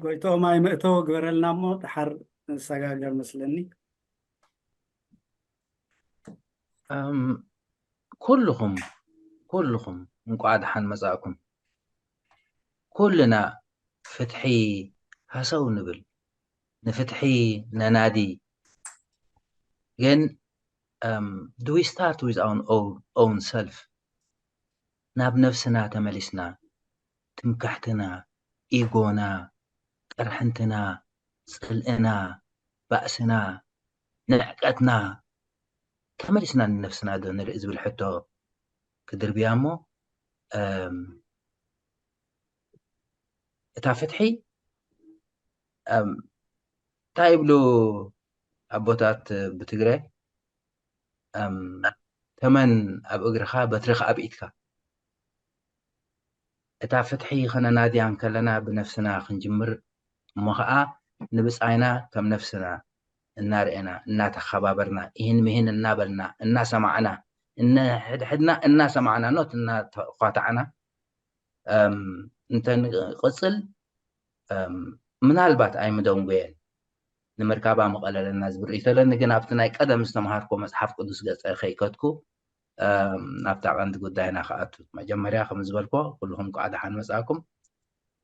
ጎይትኦም ኣይምእቶ ግበረልና እሞ ደሓር ንሰጋገር መስለኒ። እም፣ ኩልኹም ኩልኹም እንቋዕ ደሓን መጻእኩም። ኩልና ፍትሒ ሃሰው ንብል፣ ንፍትሒ ነናዲ። ግን እም፣ do we start with our own, own self? ናብ ነፍስና ተመሊስና፣ ትምክሕትና፣ ኢጎና፣ ቅርሕንትና፣ ጽልእና፣ ባእስና፣ ንዕቀትና ተመሊስና ንነፍስና ዶ ንርኢ ዝብል ሕቶ ክድርብያ እሞ፣ እም፣ እታ ፍትሒ፣ እም፣ እንታይ ይብሉ ኣቦታት ብትግረ? እም፣ ተመን ኣብ እግርኻ፣ በትርኻ ኣብ ኢድካ። እታ ፍትሒ ከነናድያ እንከለና ብነፍስና ክንጅምር፣ እሞ ኸዓ ንብጻይና ከም ነፍስና እናርኤና፣ እናተኸባበርና፣ ይህን ምሂን እናበልና፣ እናሰማዕና፣ እንሕድሕድና እናሰማዕና፣ ኖት እናተዃታዕና፣ እም፣ እንተንቅጽል፣ እም፣ ምናልባት ኣይምደንጎየን፣ ንምርካባ ምቐለለና ዝብል ርእይቶ ኣለኒ። ግን ኣብቲ ናይ ቀደም ዝተምሃርኮ መጽሓፍ ቅዱስ ገጸ ከይከድኩ፣ እም፣ ናብታ ቀንዲ ጉዳይና ክኣቱ። መጀመርያ ከም ዝበልኮ፣ ኩልኹም እንኳዕ ደሓን መጻእኩም።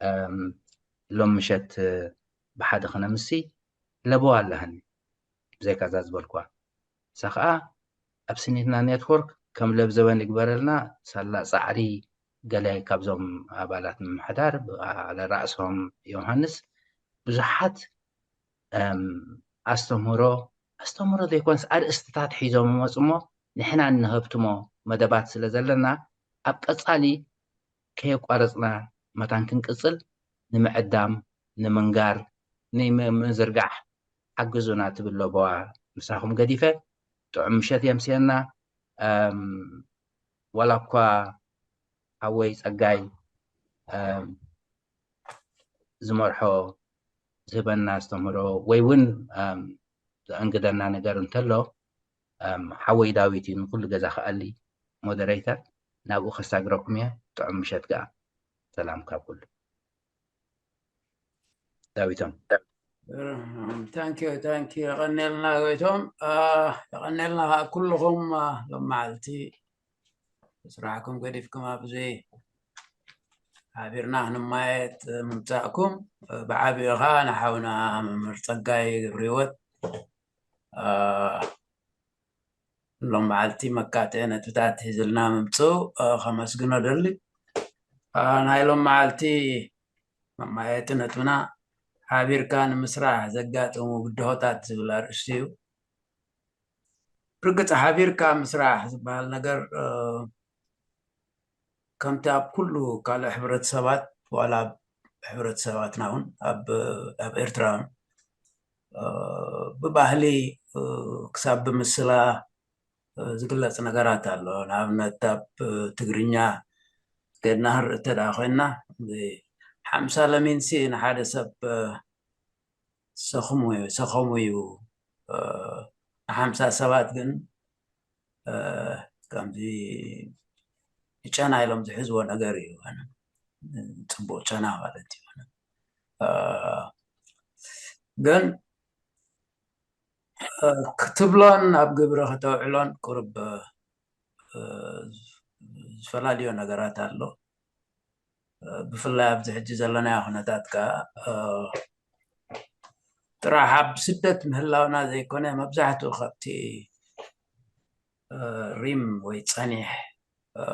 እም፣ ሎም ምሸት ብሓደ ክነምሲ ለበዋ ኣለሃኒ፣ ብዘይካ እዛ ዝበልኳ። ንሳ ኸዓ ኣብ ስኒትና ኔትወርክ ከም ለብዘበን ይግበረልና፣ ሳላ ጻዕሪ ገለ ካብዞም ኣባላት ምምሕዳር፣ ብ-፣ ኣለ ራእሶም ዮሃንስ ብዙሓት፣ እም፣ ኣስተምህሮ፣ ኣስተምህሮ ዘይኮንስ ኣርእስትታት ሒዞም ይመጹ እሞ፣ ንሕና እንሀብትሞ መደባት ስለ ዘለና፣ ኣብ ቀጻሊ ከየቋረጽና መታን ክንቅጽል፣ ንምዕዳም፣ ንምንጋር፣ ንምዝርጋሕ ሓግዙና ትብል ለበዋ ምሳኹም ገዲፈ፣ ጥዑም ምሸት የምስየና። እም፣ ዋላ እኳ ሓወይ ጸጋይ፣ እም፣ ዝመርሖ፣ ዝህበና ኣስተምህሮ ወይ እውን፣ እም፣ ዘእንግደና ነገር እንተሎ፣ እም፣ ሓወይ ዳዊት እዩ ንኩሉ ገዛ ክኣሊ ሞደሬተር፣ ናብኡ ከሳግረኩም እየ። ጥዑም ምሸት ከኣ። ሰላም ካብ ኩሉ። ዳዊቶም። ታንኪዩ፣ ታንኪዩ። የቐኔልና ጎይቶም። አ፣ የቐኔልና ከዓ ኩልኹም፣ አ፣ ሎም መዓልቲ ስራሕኩም ገዲፍኩም ኣብዚ ሓቢርና ክንማየጥ ምምጻእኩም፣ ብዓቢኡ ከዓ ንሓውና መምህር ጸጋይ ገብረህይወት፣ አ፣ ሎም መዓልቲ መካትዒ ነጥብታት ሒዝልና ምምጽኡ፣ አ፣ ከመስግኖ ደሊ። አ፣ ናይ ሎም መዓልቲ መማየጢ ነጥብና ሓቢርካ ንምስራሕ ዘጋጥሙ ብድሆታት ዝብል ኣርእስቲ እዩ። ብርግጽ ሓቢርካ ምስራሕ ዝበሃል ነገር፣ እ፣ ከምቲ ኣብ ኩሉ ካልእ ሕብረተሰባት፣ ዋላ ኣብ ሕብረተሰባትና እውን፣ ኣብ፣ ኣብ ኤርትራ እውን፣ እ፣ ብባህሊ፣ እ፣ ክሳብ ብምስላ፣ እ፣ ዝግለጽ ነገራት ኣሎ። ንኣብነት ኣብ ትግርኛ ጌድና ክንርኢ እንተ ደኣ ኮይንና፣ ሓምሳ ለሚንሲ ንሓደ ሰብ፣ እ፣ ሰኽሙ እዩ፣ ሰኸሙ እዩ። እ፣ ንሓምሳ ሰባት ግን፣ እ፣ ከምዚ ጨና ኢሎም ዝሕዝዎ ነገር እዩ። ጽቡቕ ጨና ማለት እዩ። እ፣ ግን፣ እ፣ ክትብሎን ኣብ ግብሪ ከተውዕሎን ቁሩብ፣ እ፣ ዝፈላልዮ ነገራት ኣሎ። እ፣ ብፍላይ ኣብዚ ሕጂ ዘለናዮ ኩነታት ከኣ፣ እ፣ ጥራሕ ኣብ ስደት ምህላውና ዘይኮነ፣ መብዛሕትኡ ካብቲ፣ እ፣ ሪም ወይ ጸኒሕ፣ እ፣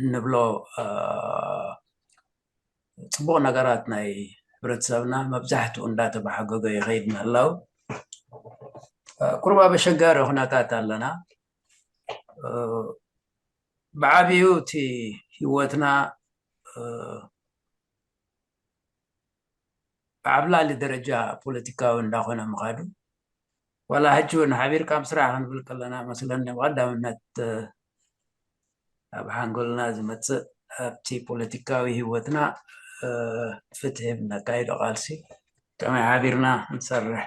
እንብሎ፣ እ፣ ጽቡቕ ነገራት ናይ ሕብረተሰብና መብዛሕትኡ እንዳተባሓገገ ይኸይድ ምህላው፣ እ፣ ቁሩብ ኣብ ኣሸጋሪ ኩነታት ኣለና። እ፣ ብዓቢኡ እቲ ህይወትና፣ እ፣ ብዓብላሊ ደረጃ ፖለቲካዊ እንዳኾነ ምኻዱ፣ ዋላ ሕጂ እውን ሓቢርካ ምስራሕ ክንብል ከለና መስለኒ ብቐዳምነት፣ እ፣ ኣብ ሓንጎልና ዝመጽእ ኣብቲ ፖለቲካዊ ህይወትና፣ እ፣ ፍትሒ ነካይዶ ቃልሲ፣ ከመይ ሓቢርና ክንሰርሕ፣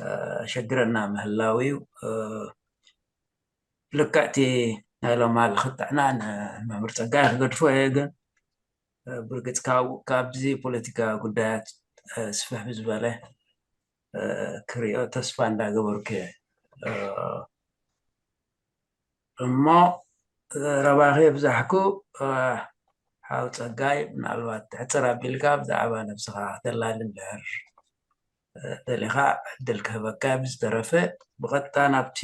እ፣ ሸግረና ምህላው እዩ። እ፣ ልክዕቲ ናይ ሎማሊ ክትዕና ንመምህር ጸጋይ ክገድፎ እየ፣ ግን ብርግጽ ካብ ካብዚ ፖለቲካ ጉዳያት ስፍሕ ብዝበለ ክሪኦ ተስፋ እንዳገበርኩ እየ። እሞ ረባኺ የብዛሕኩ። ሓው ጸጋይ፣ ምናልባት ሕጽር ኣቢልካ ብዛዕባ ነብስኻ ከተላሊ እንድሕር ደሊኻ ዕድል ክህበካ። ብዝተረፈ ብቐጥታ ናብቲ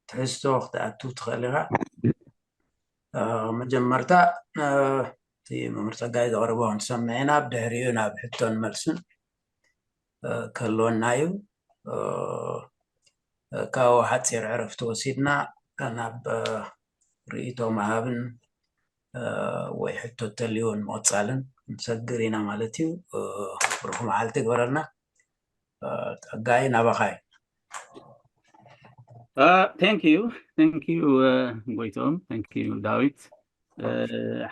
ትሕዝቶ ክትኣቱ ትኽእል ኢኻ። መጀመርታ እቲ መምህር ጸጋይ ዘቕርቦ ክንሰምዕ ኢና። ብድሕሪኡ ናብ ሕቶን መልስን ክህልወና እዩ። ካብኡ ሓጺር ዕረፍቲ ወሲድና ናብ ርእይቶ ምሃብን ወይ ሕቶ ተልዩ ንምቕጻልን ክንሰግር ኢና ማለት እዩ። ብሩኽ መዓልቲ ይግበረልና። ጸጋይ፣ ናባኻ እዩ። Thank you, thank you ጎይቶም፣ thank you ዳዊት።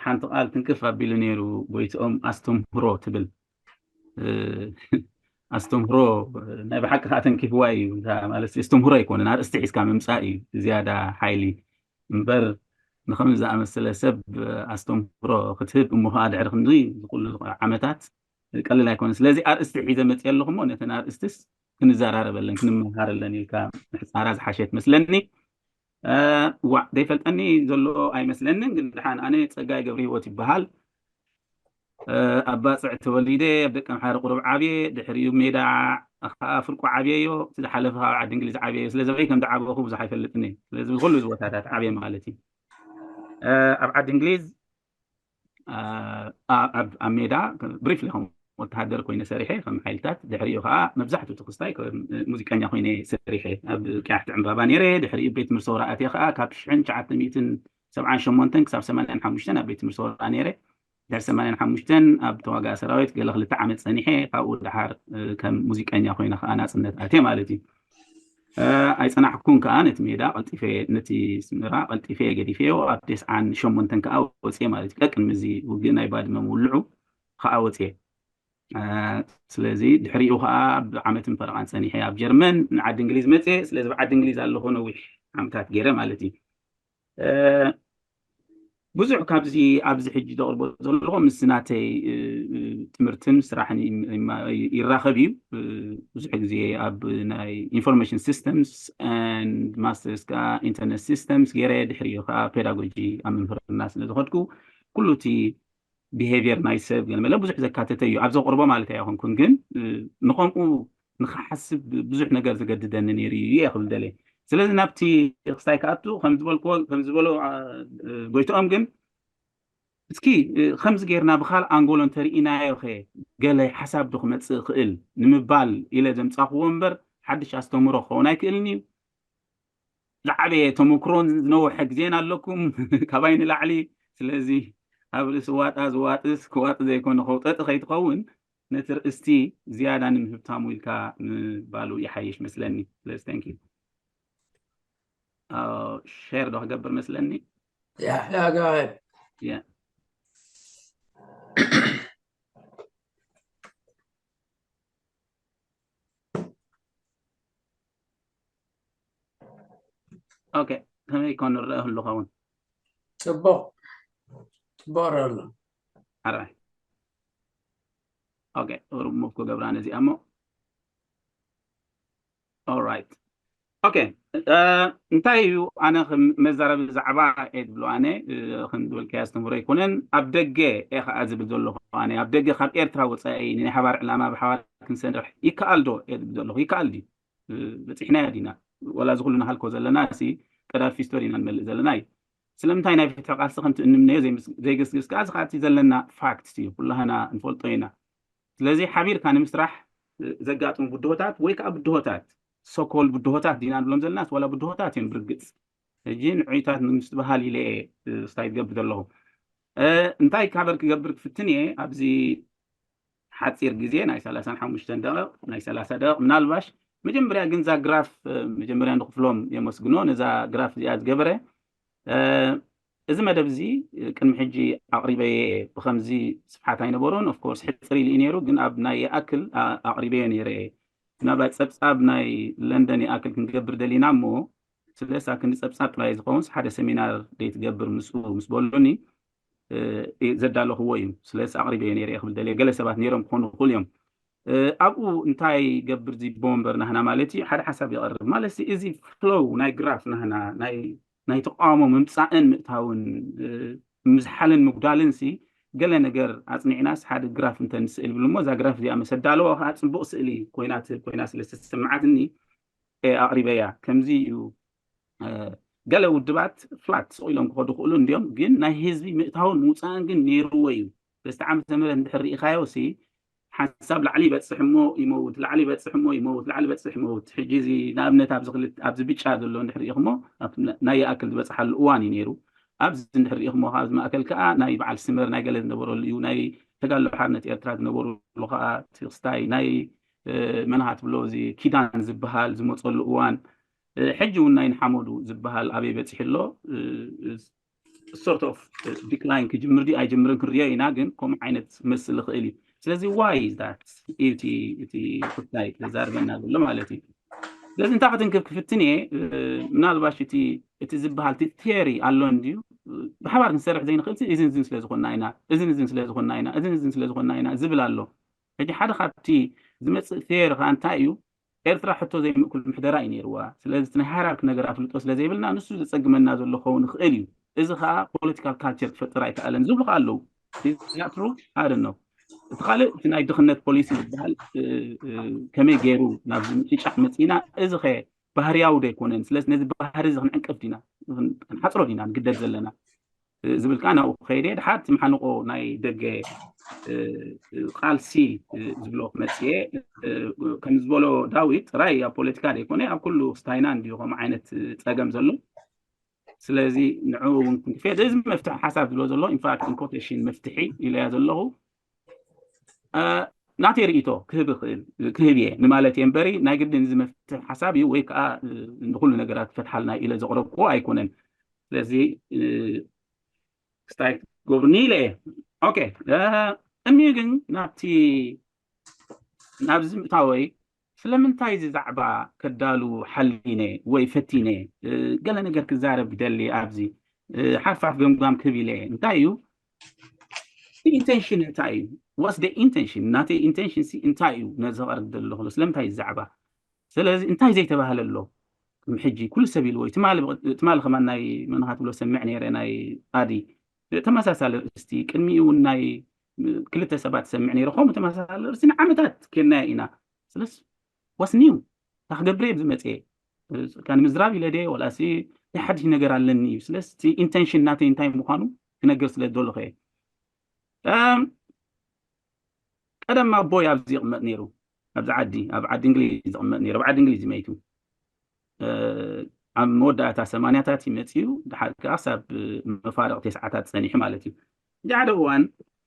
ሓንቲ ቃል ትንክፍ ኣቢሉ ነይሩ ጎይቶም፣ ኣስተምህሮ ትብል። ኣስተምህሮ ናይ ብሓቂ ከዓ ተንኪፍዋ እዩ። ማለት ኣስተምህሮ ኣይኮነን፣ ኣርእስቲ ሒዝካ ምምፃእ እዩ ዝያዳ ሓይሊ እምበር፣ ንኸምዚ ዝኣመሰለ ሰብ ኣስተምህሮ ክትህብ፣ እሞ ከዓ ድሕሪ ክንዲ ዝኩሉ ዓመታት ቀሊል ኣይኮነን። ስለዚ ኣርእስቲ ሒዘ መፅእ ኣለኹ እሞ ነተን ኣርእስትስ ክንዘራረበለን ክንመሃረለን ኢልካ ምሕፃራ ዝሓሸ ትመስለኒ። ዋዕ ዘይፈልጠኒ ዘሎ ኣይመስለንን። ግን ድሓን ኣነ ጸጋይ ገብረ ህይወት ይበሃል። ኣብ ባጽዕ ተወሊደ፣ ኣብ ደቀምሓረ ቁሩብ ዓብየ፣ ድሕሪኡ ሜዳ ከዓ ፍርቁ ዓብየዮ። እቲ ዝሓለፈ ካብ ዓዲ እንግሊዝ ዓብየዮ። ስለ ዘበይ ከም ዝዓበኹ ብዙሕ ኣይፈልጥን እየ። ስለዚ ብኩሉ እዚ ቦታታት ዓብየ ማለት እዩ። ኣብ ዓዲ እንግሊዝ ኣብ ሜዳ ብሪፍሊ ከም ወተሃደር ኮይነ ሰሪሐ ከም ሓይልታት፣ ድሕሪኡ ከዓ መብዛሕትኡ ትኽስታይ ከም ሙዚቀኛ ኮይነ ሰሪሐ። ኣብ ቅያሕቲ ዕምባባ ነይረ። ድሕሪኡ ቤት ትምህርቲ ሰውራ ኣትየ ከዓ ካብ ሽሕን ትሽዓተ ሚእትን ሰብዓን ሸሞንተን ክሳብ ሰማንያን ሓሙሽተን ኣብ ቤት ትምህርቲ ሰውራ ነይረ። ድሕሪ ሰማንያን ሓሙሽተን ኣብ ተዋጋኢ ሰራዊት ገለ ክልተ ዓመት ጸኒሐ፣ ካብኡ ደሓር ከም ሙዚቀኛ ኮይነ ከዓ ናጽነት ኣትየ ማለት እዩ። ኣይጸናሕኩን ከዓ፣ ነቲ ሜዳ ቀልጢፈ፣ ነቲ ስምራ ቀልጢፈ ገዲፈዮ። ኣብ ተስዓን ሸሞንተን ከዓ ወፅየ ማለት እዩ። ቀቅድሚ እዚ ውግእ ናይ ባድመ ምውልዑ ከዓ ወፅየ። ስለዚ ድሕሪኡ ከዓ ብዓመትን ፈረቓን ፀኒሐ ኣብ ጀርመን ንዓዲ እንግሊዝ መፅየ። ስለዚ ብዓዲ እንግሊዝ ኣለኹ ነዊሕ ዓመታት ገይረ ማለት እዩ። ብዙሕ ካብዚ ኣብዚ ሕጂ ዘቕርቦ ዘለኹ ምስ ናተይ ትምህርትን ስራሕን ይራኸብ እዩ። ብዙሕ ግዜ ኣብ ናይ information systems and masters ከዓ internet systems ገይረ፣ ድሕሪኡ ከዓ ፔዳጎጂ ኣብ ምምህርና ስለ ዝኸድኩ ኩሉ እቲ behavior ናይ ሰብ ገለ መለ ብዙሕ ዘካተተ እዩ። ኣብ ዘቕርቦ ማለት ኣይኮንኩን፣ ግን ንኸምኡ ንኽሓስብ ብዙሕ ነገር ዘገድደኒ ነይሩ እዩ እየ ክብል ደልየ። ስለዚ ናብቲ ክስታይ ክኣቱ ከም ዝበልክዎ፣ ከም ዝበሎ ጎይትኦም ግን እስኪ ከምዚ ጌርና ብኻልእ ኣንጎሎ እንተርኢናዮ ኸ ገለ ሓሳብ ዶ ክመጽእ ይኽእል ንምባል ኢለ ዘምጻኽዎ እምበር ሓድሽ ኣስተምህሮ ክኸውን ኣይክእልን እዩ። ዝዓበየ ተመክሮን ዝነውሐ ግዜን ኣለኩም ካባይ ንላዕሊ። ስለዚ ኣብ ርእሲ ዋጣ ዝዋጥስ ክዋጥ ዘይኮነ ከውጠጢ ከይትኸውን ነቲ ርእስቲ ዝያዳ ንምህብታሙ ኢልካ ምባሉ ይሓይሽ መስለኒ። ስለዚ thank you። ሼር ዶ ክገብር መስለኒ? Yeah, yeah, go ahead. Yeah. Okay, ከመይ ይኮን ንረአ ህሉ ኸውን? ጽቡቕ ጽቡቕ ረሎ። ኣራይ okay፣ ሩሙቭ ክገብራ ነዚኣ እሞ። Alright. Okay. እንታይ እዩ ኣነ መዛረቢ ዛዕባ እየ ዝብሎ? ኣነ ከም ዝበልካዮ ኣስተምህሮ ኣይኮነን። ኣብ ደገ እየ ከዓ ዝብል ዘለኹ። ኣነ ኣብ ደገ ካብ ኤርትራ ወፃኢ ናይ ሓባር ዕላማ ብሓባር ክንሰርሕ ይከኣል ዶ እየ ዝብል ዘለኹ። ይከኣል ድዩ? በፂሕናዮ ዲና? ወላ እዚ ኩሉ ንሃልኮ ዘለና ሲ ቀዳፊ ስቶሪ ኢና ንመልእ ዘለና እዩ። ስለምንታይ ናይ ፍትሒ ቃልሲ ከምቲ እንምነዮ ዘይምስ- ዘይግስግስ ከዓ እዚ ከዓ እቲ ዘለና ፋክት እዩ፣ ኩላህና ንፈልጦ ኢና። ስለዚ ሓቢርካ ንምስራሕ ዘጋጥሙ ብድሆታት ወይ ከዓ ብድሆታት፣ ሶኮል ብድሆታት ዲና ንብሎም ዘለናስ ዋላ ብድሆታት እዮም ብርግፅ። ሕጂ ንዑይታት ንምስትብሃል ኢለ እየ ስታይ ዝገብር ዘለኹ። እንታይ ካበር ክገብር ክፍትን እየ ኣብዚ ሓፂር ግዜ ናይ ሰላሳን ሓሙሽተን ደቂቕ ናይ ሰላሳ ደቂቕ ምናልባሽ። መጀመርያ ግን እዛ ግራፍ መጀመርያ ንክፍሎም የመስግኖ ነዛ ግራፍ እዚኣ ዝገበረ። እዚ መደብ እዚ ቅድሚ ሕጂ ኣቕሪበየ እየ። ብከምዚ ስፍሓት ኣይነበሮን። ኦፍኮርስ ሕፅር ኢሉ እዩ ነይሩ፣ ግን ኣብ ናይ ይኣክል ኣቕሪበዮ ነይረ እየ። ምናልባት ፀብፃብ ናይ ለንደን ይኣክል ክንገብር ደሊና እሞ ስለሳ ክንዲ ፀብፃብ ጥራይ ዝኸውንስ ሓደ ሰሚናር ደይትገብር ምስኡ ምስ በሉኒ ዘዳለኽዎ እዩ። ስለዚ ኣቕሪበዮ ነይረ ክብል ደልየ። ገለ ሰባት ነይሮም ክኾኑ ይኽእሉ እዮም። ኣብኡ እንታይ ይገብር እዚ ቦምበር ናህና ማለት እዩ? ሓደ ሓሳብ የቕርብ ማለት እዚ ፍሎው ናይ ግራፍ ናህና ናይ ተቃውሞ ምምፃእን ምእታውን ምዝሓልን ምጉዳልን ሲ ገለ ነገር ኣፅኒዕናስ ሓደ ግራፍ እንተንስእል ብልሞ እዛ ግራፍ እዚኣ መስ ኣዳለዋ ከዓ ፅቡቅ ስእሊ ኮይና ኮይና ስለ ዝተሰማዓትኒ ኣቕሪበያ። ከምዚ እዩ። ገለ ውድባት ፍላት ስቕ ኢሎም ክኸዱ ክእሉ እንዲዮም፣ ግን ናይ ህዝቢ ምእታውን ምውፃእን ግን ነይርዎ እዩ። ሰለስተ ዓመተ ምህረት እንድሕር ርኢኻዮ ሲ ሓንሳብ ላዕሊ ይበፅሕ እሞ ይመውት፣ ላዕሊ ይበፅሕ እሞ ይመውት፣ ላዕሊ ይበፅሕ ይመውት። ሕጂ እዚ ንኣብነት ኣብዚ ክልተ ኣብዚ ብጫ ዘሎ እንድሕር ርኢኽሞ ናይ ይኣክል ዝበፅሓሉ እዋን እዩ ነይሩ። ኣብዚ እንድሕር ርኢኽሞ ኣብዚ ማእከል ከዓ ናይ በዓል ስመር ናይ ገለ ዝነበረሉ እዩ፣ ናይ ተጋድሎ ሓርነት ኤርትራ ዝነበሩሉ ከዓ ክስታይ ናይ መን ሃትብሎ እዚ ኪዳን ዝበሃል ዝመፀሉ እዋን ሕጂ እውን ናይ ንሓመዱ ዝበሃል ኣበይ በፂሑ ኣሎ? ሶርት ኦፍ ዲክላይን ክጅምር ድዩ ኣይጅምርን ክንሪኦ ኢና፣ ግን ከምኡ ዓይነት ክመስል ይኽእል እዩ። ስለዚ ዋይ ዛት እቲ እቲ ጉዳይ ዘዛርበና ዘሎ ማለት እዩ። ስለዚ እንታይ ክትንክፍ ክፍትን እየ። ምናልባሽ እቲ እቲ ዝበሃል እቲ ቴሪ ኣሎ እንድዩ ብሓባር ክንሰርሕ ዘይንኽእል እዝን እዝን ስለ ዝኾንና ኢና እዝን እዝን ስለ ዝኾንና ኢና እዝን እዝን ስለ ዝኾንና ኢና ዝብል ኣሎ። ሕጂ ሓደ ካብቲ ዝመፅእ ቴሪ ከዓ እንታይ እዩ? ኤርትራ ሕቶ ዘይምእኩል ምሕደራ እዩ ነይርዋ። ስለዚ እቲ ናይ ሃይራርክ ነገር ኣፍልጦ ስለ ዘይብልና ንሱ ዘጸግመና ዘሎ ክኸውን ይኽእል እዩ። እዚ ከዓ ፖለቲካል ካልቸር ክፈጥር ኣይከኣለን ዝብሉ ከዓ ኣለዉ። ትሩ ኣደ ነው። እቲ ካልእ እቲ ናይ ድኽነት ፖሊሲ ዝበሃል ከመይ ገይሩ ናብዚ ምጭጫሕ መፂና፣ እዚ ኸ ባህርያዊ ዶ ኣይኮነን? ስለዚ ነዚ ባህሪ እዚ ክንዕንቅፍ ዲና ክንሓፅሮ ዲና ንግደድ ዘለና? ዝብል ከዓ ናብኡ ክኸይደ ድሓር እቲ መሓንቆ ናይ ደገ ቃልሲ ዝብሎ ክመፅየ ከም ዝበሎ ዳዊት ጥራይ ኣብ ፖለቲካ ዘይኮነ ኣብ ኩሉ ክስታይና እንዲዩ ከምኡ ዓይነት ፀገም ዘሎ። ስለዚ ንዕኡ እውን ክንክፍየ እዚ መፍትሒ ሓሳብ ዝብሎ ዘሎ ኢንፋክት ኢንኮቴሽን መፍትሒ ኢለያ ዘለኹ ናተይ ርእቶ ክህብ እኽእል ክህብ እየ ንማለት እየ እምበሪ ናይ ግድን እዚ መፍትሒ ሓሳብ እዩ ወይ ከዓ ንኩሉ ነገራት ክፈትሓልና ኢለ ዘቕረብክዎ ኣይኮነን። ስለዚ ክስታይ ጎብኒ ኢለ እየ። ኦኬ እኒ ግን ናብቲ ናብዚ ምእታወይ ስለምንታይ እዚ ዛዕባ ከዳሉ ሓሊነ ወይ ፈቲነ ገለ ነገር ክዛረብ ይደሊ ኣብዚ ሓርፋፍ ገምጋም ክህብ ኢለ እየ። እንታይ እዩ ኢንቴንሽን እንታይ እዩ? ዋስ ኢንቴንሽን ናተይ ኢንቴንሽን እንታይ እዩ? ነዚ ከቕርብ ዘለኹ ስለምንታይ ዛዕባ ስለዚ እንታይ ዘይተባህለ ኣሎ? ሕጂ ኩሉ ሰብ ኢልዎ ትማሊ ከማን ናይ መንኻ ትብሎ ሰምዕ ነይረ ናይ ኣዲ ተመሳሳሊ ርእስቲ ቅድሚኡ እውን ናይ ክልተ ሰባት ሰምዕ ነይረ ከምኡ ተመሳሳሊ ርእስቲ ንዓመታት ኬድናዮ ኢና። ስለስ ዋስ ኒው እንታይ ክገብር እየ ዝመፅየ ካን ምዝራብ ኢለ ደ ወላሲ ናይ ሓድሽ ነገር ኣለኒ እዩ። ስለስ ኢንቴንሽን ናተይ እንታይ ምዃኑ ክነግር ስለ ዝደለኹ እየ። ቀደም ኣቦይ ኣብዚ ይቕመጥ ነይሩ ኣብዚ ዓዲ ኣብ ዓዲ እንግሊዝ ይቕመጥ ነይሩ ኣብ ዓዲ እንግሊዝ መይቱ ኣብ መወዳእታ ሰማንያታት ይመፅኡ ድሓር ከዓ ክሳብ መፋርቕ ተስዓታት ፀኒሑ ማለት እዩ። እዚ ሓደ እዋን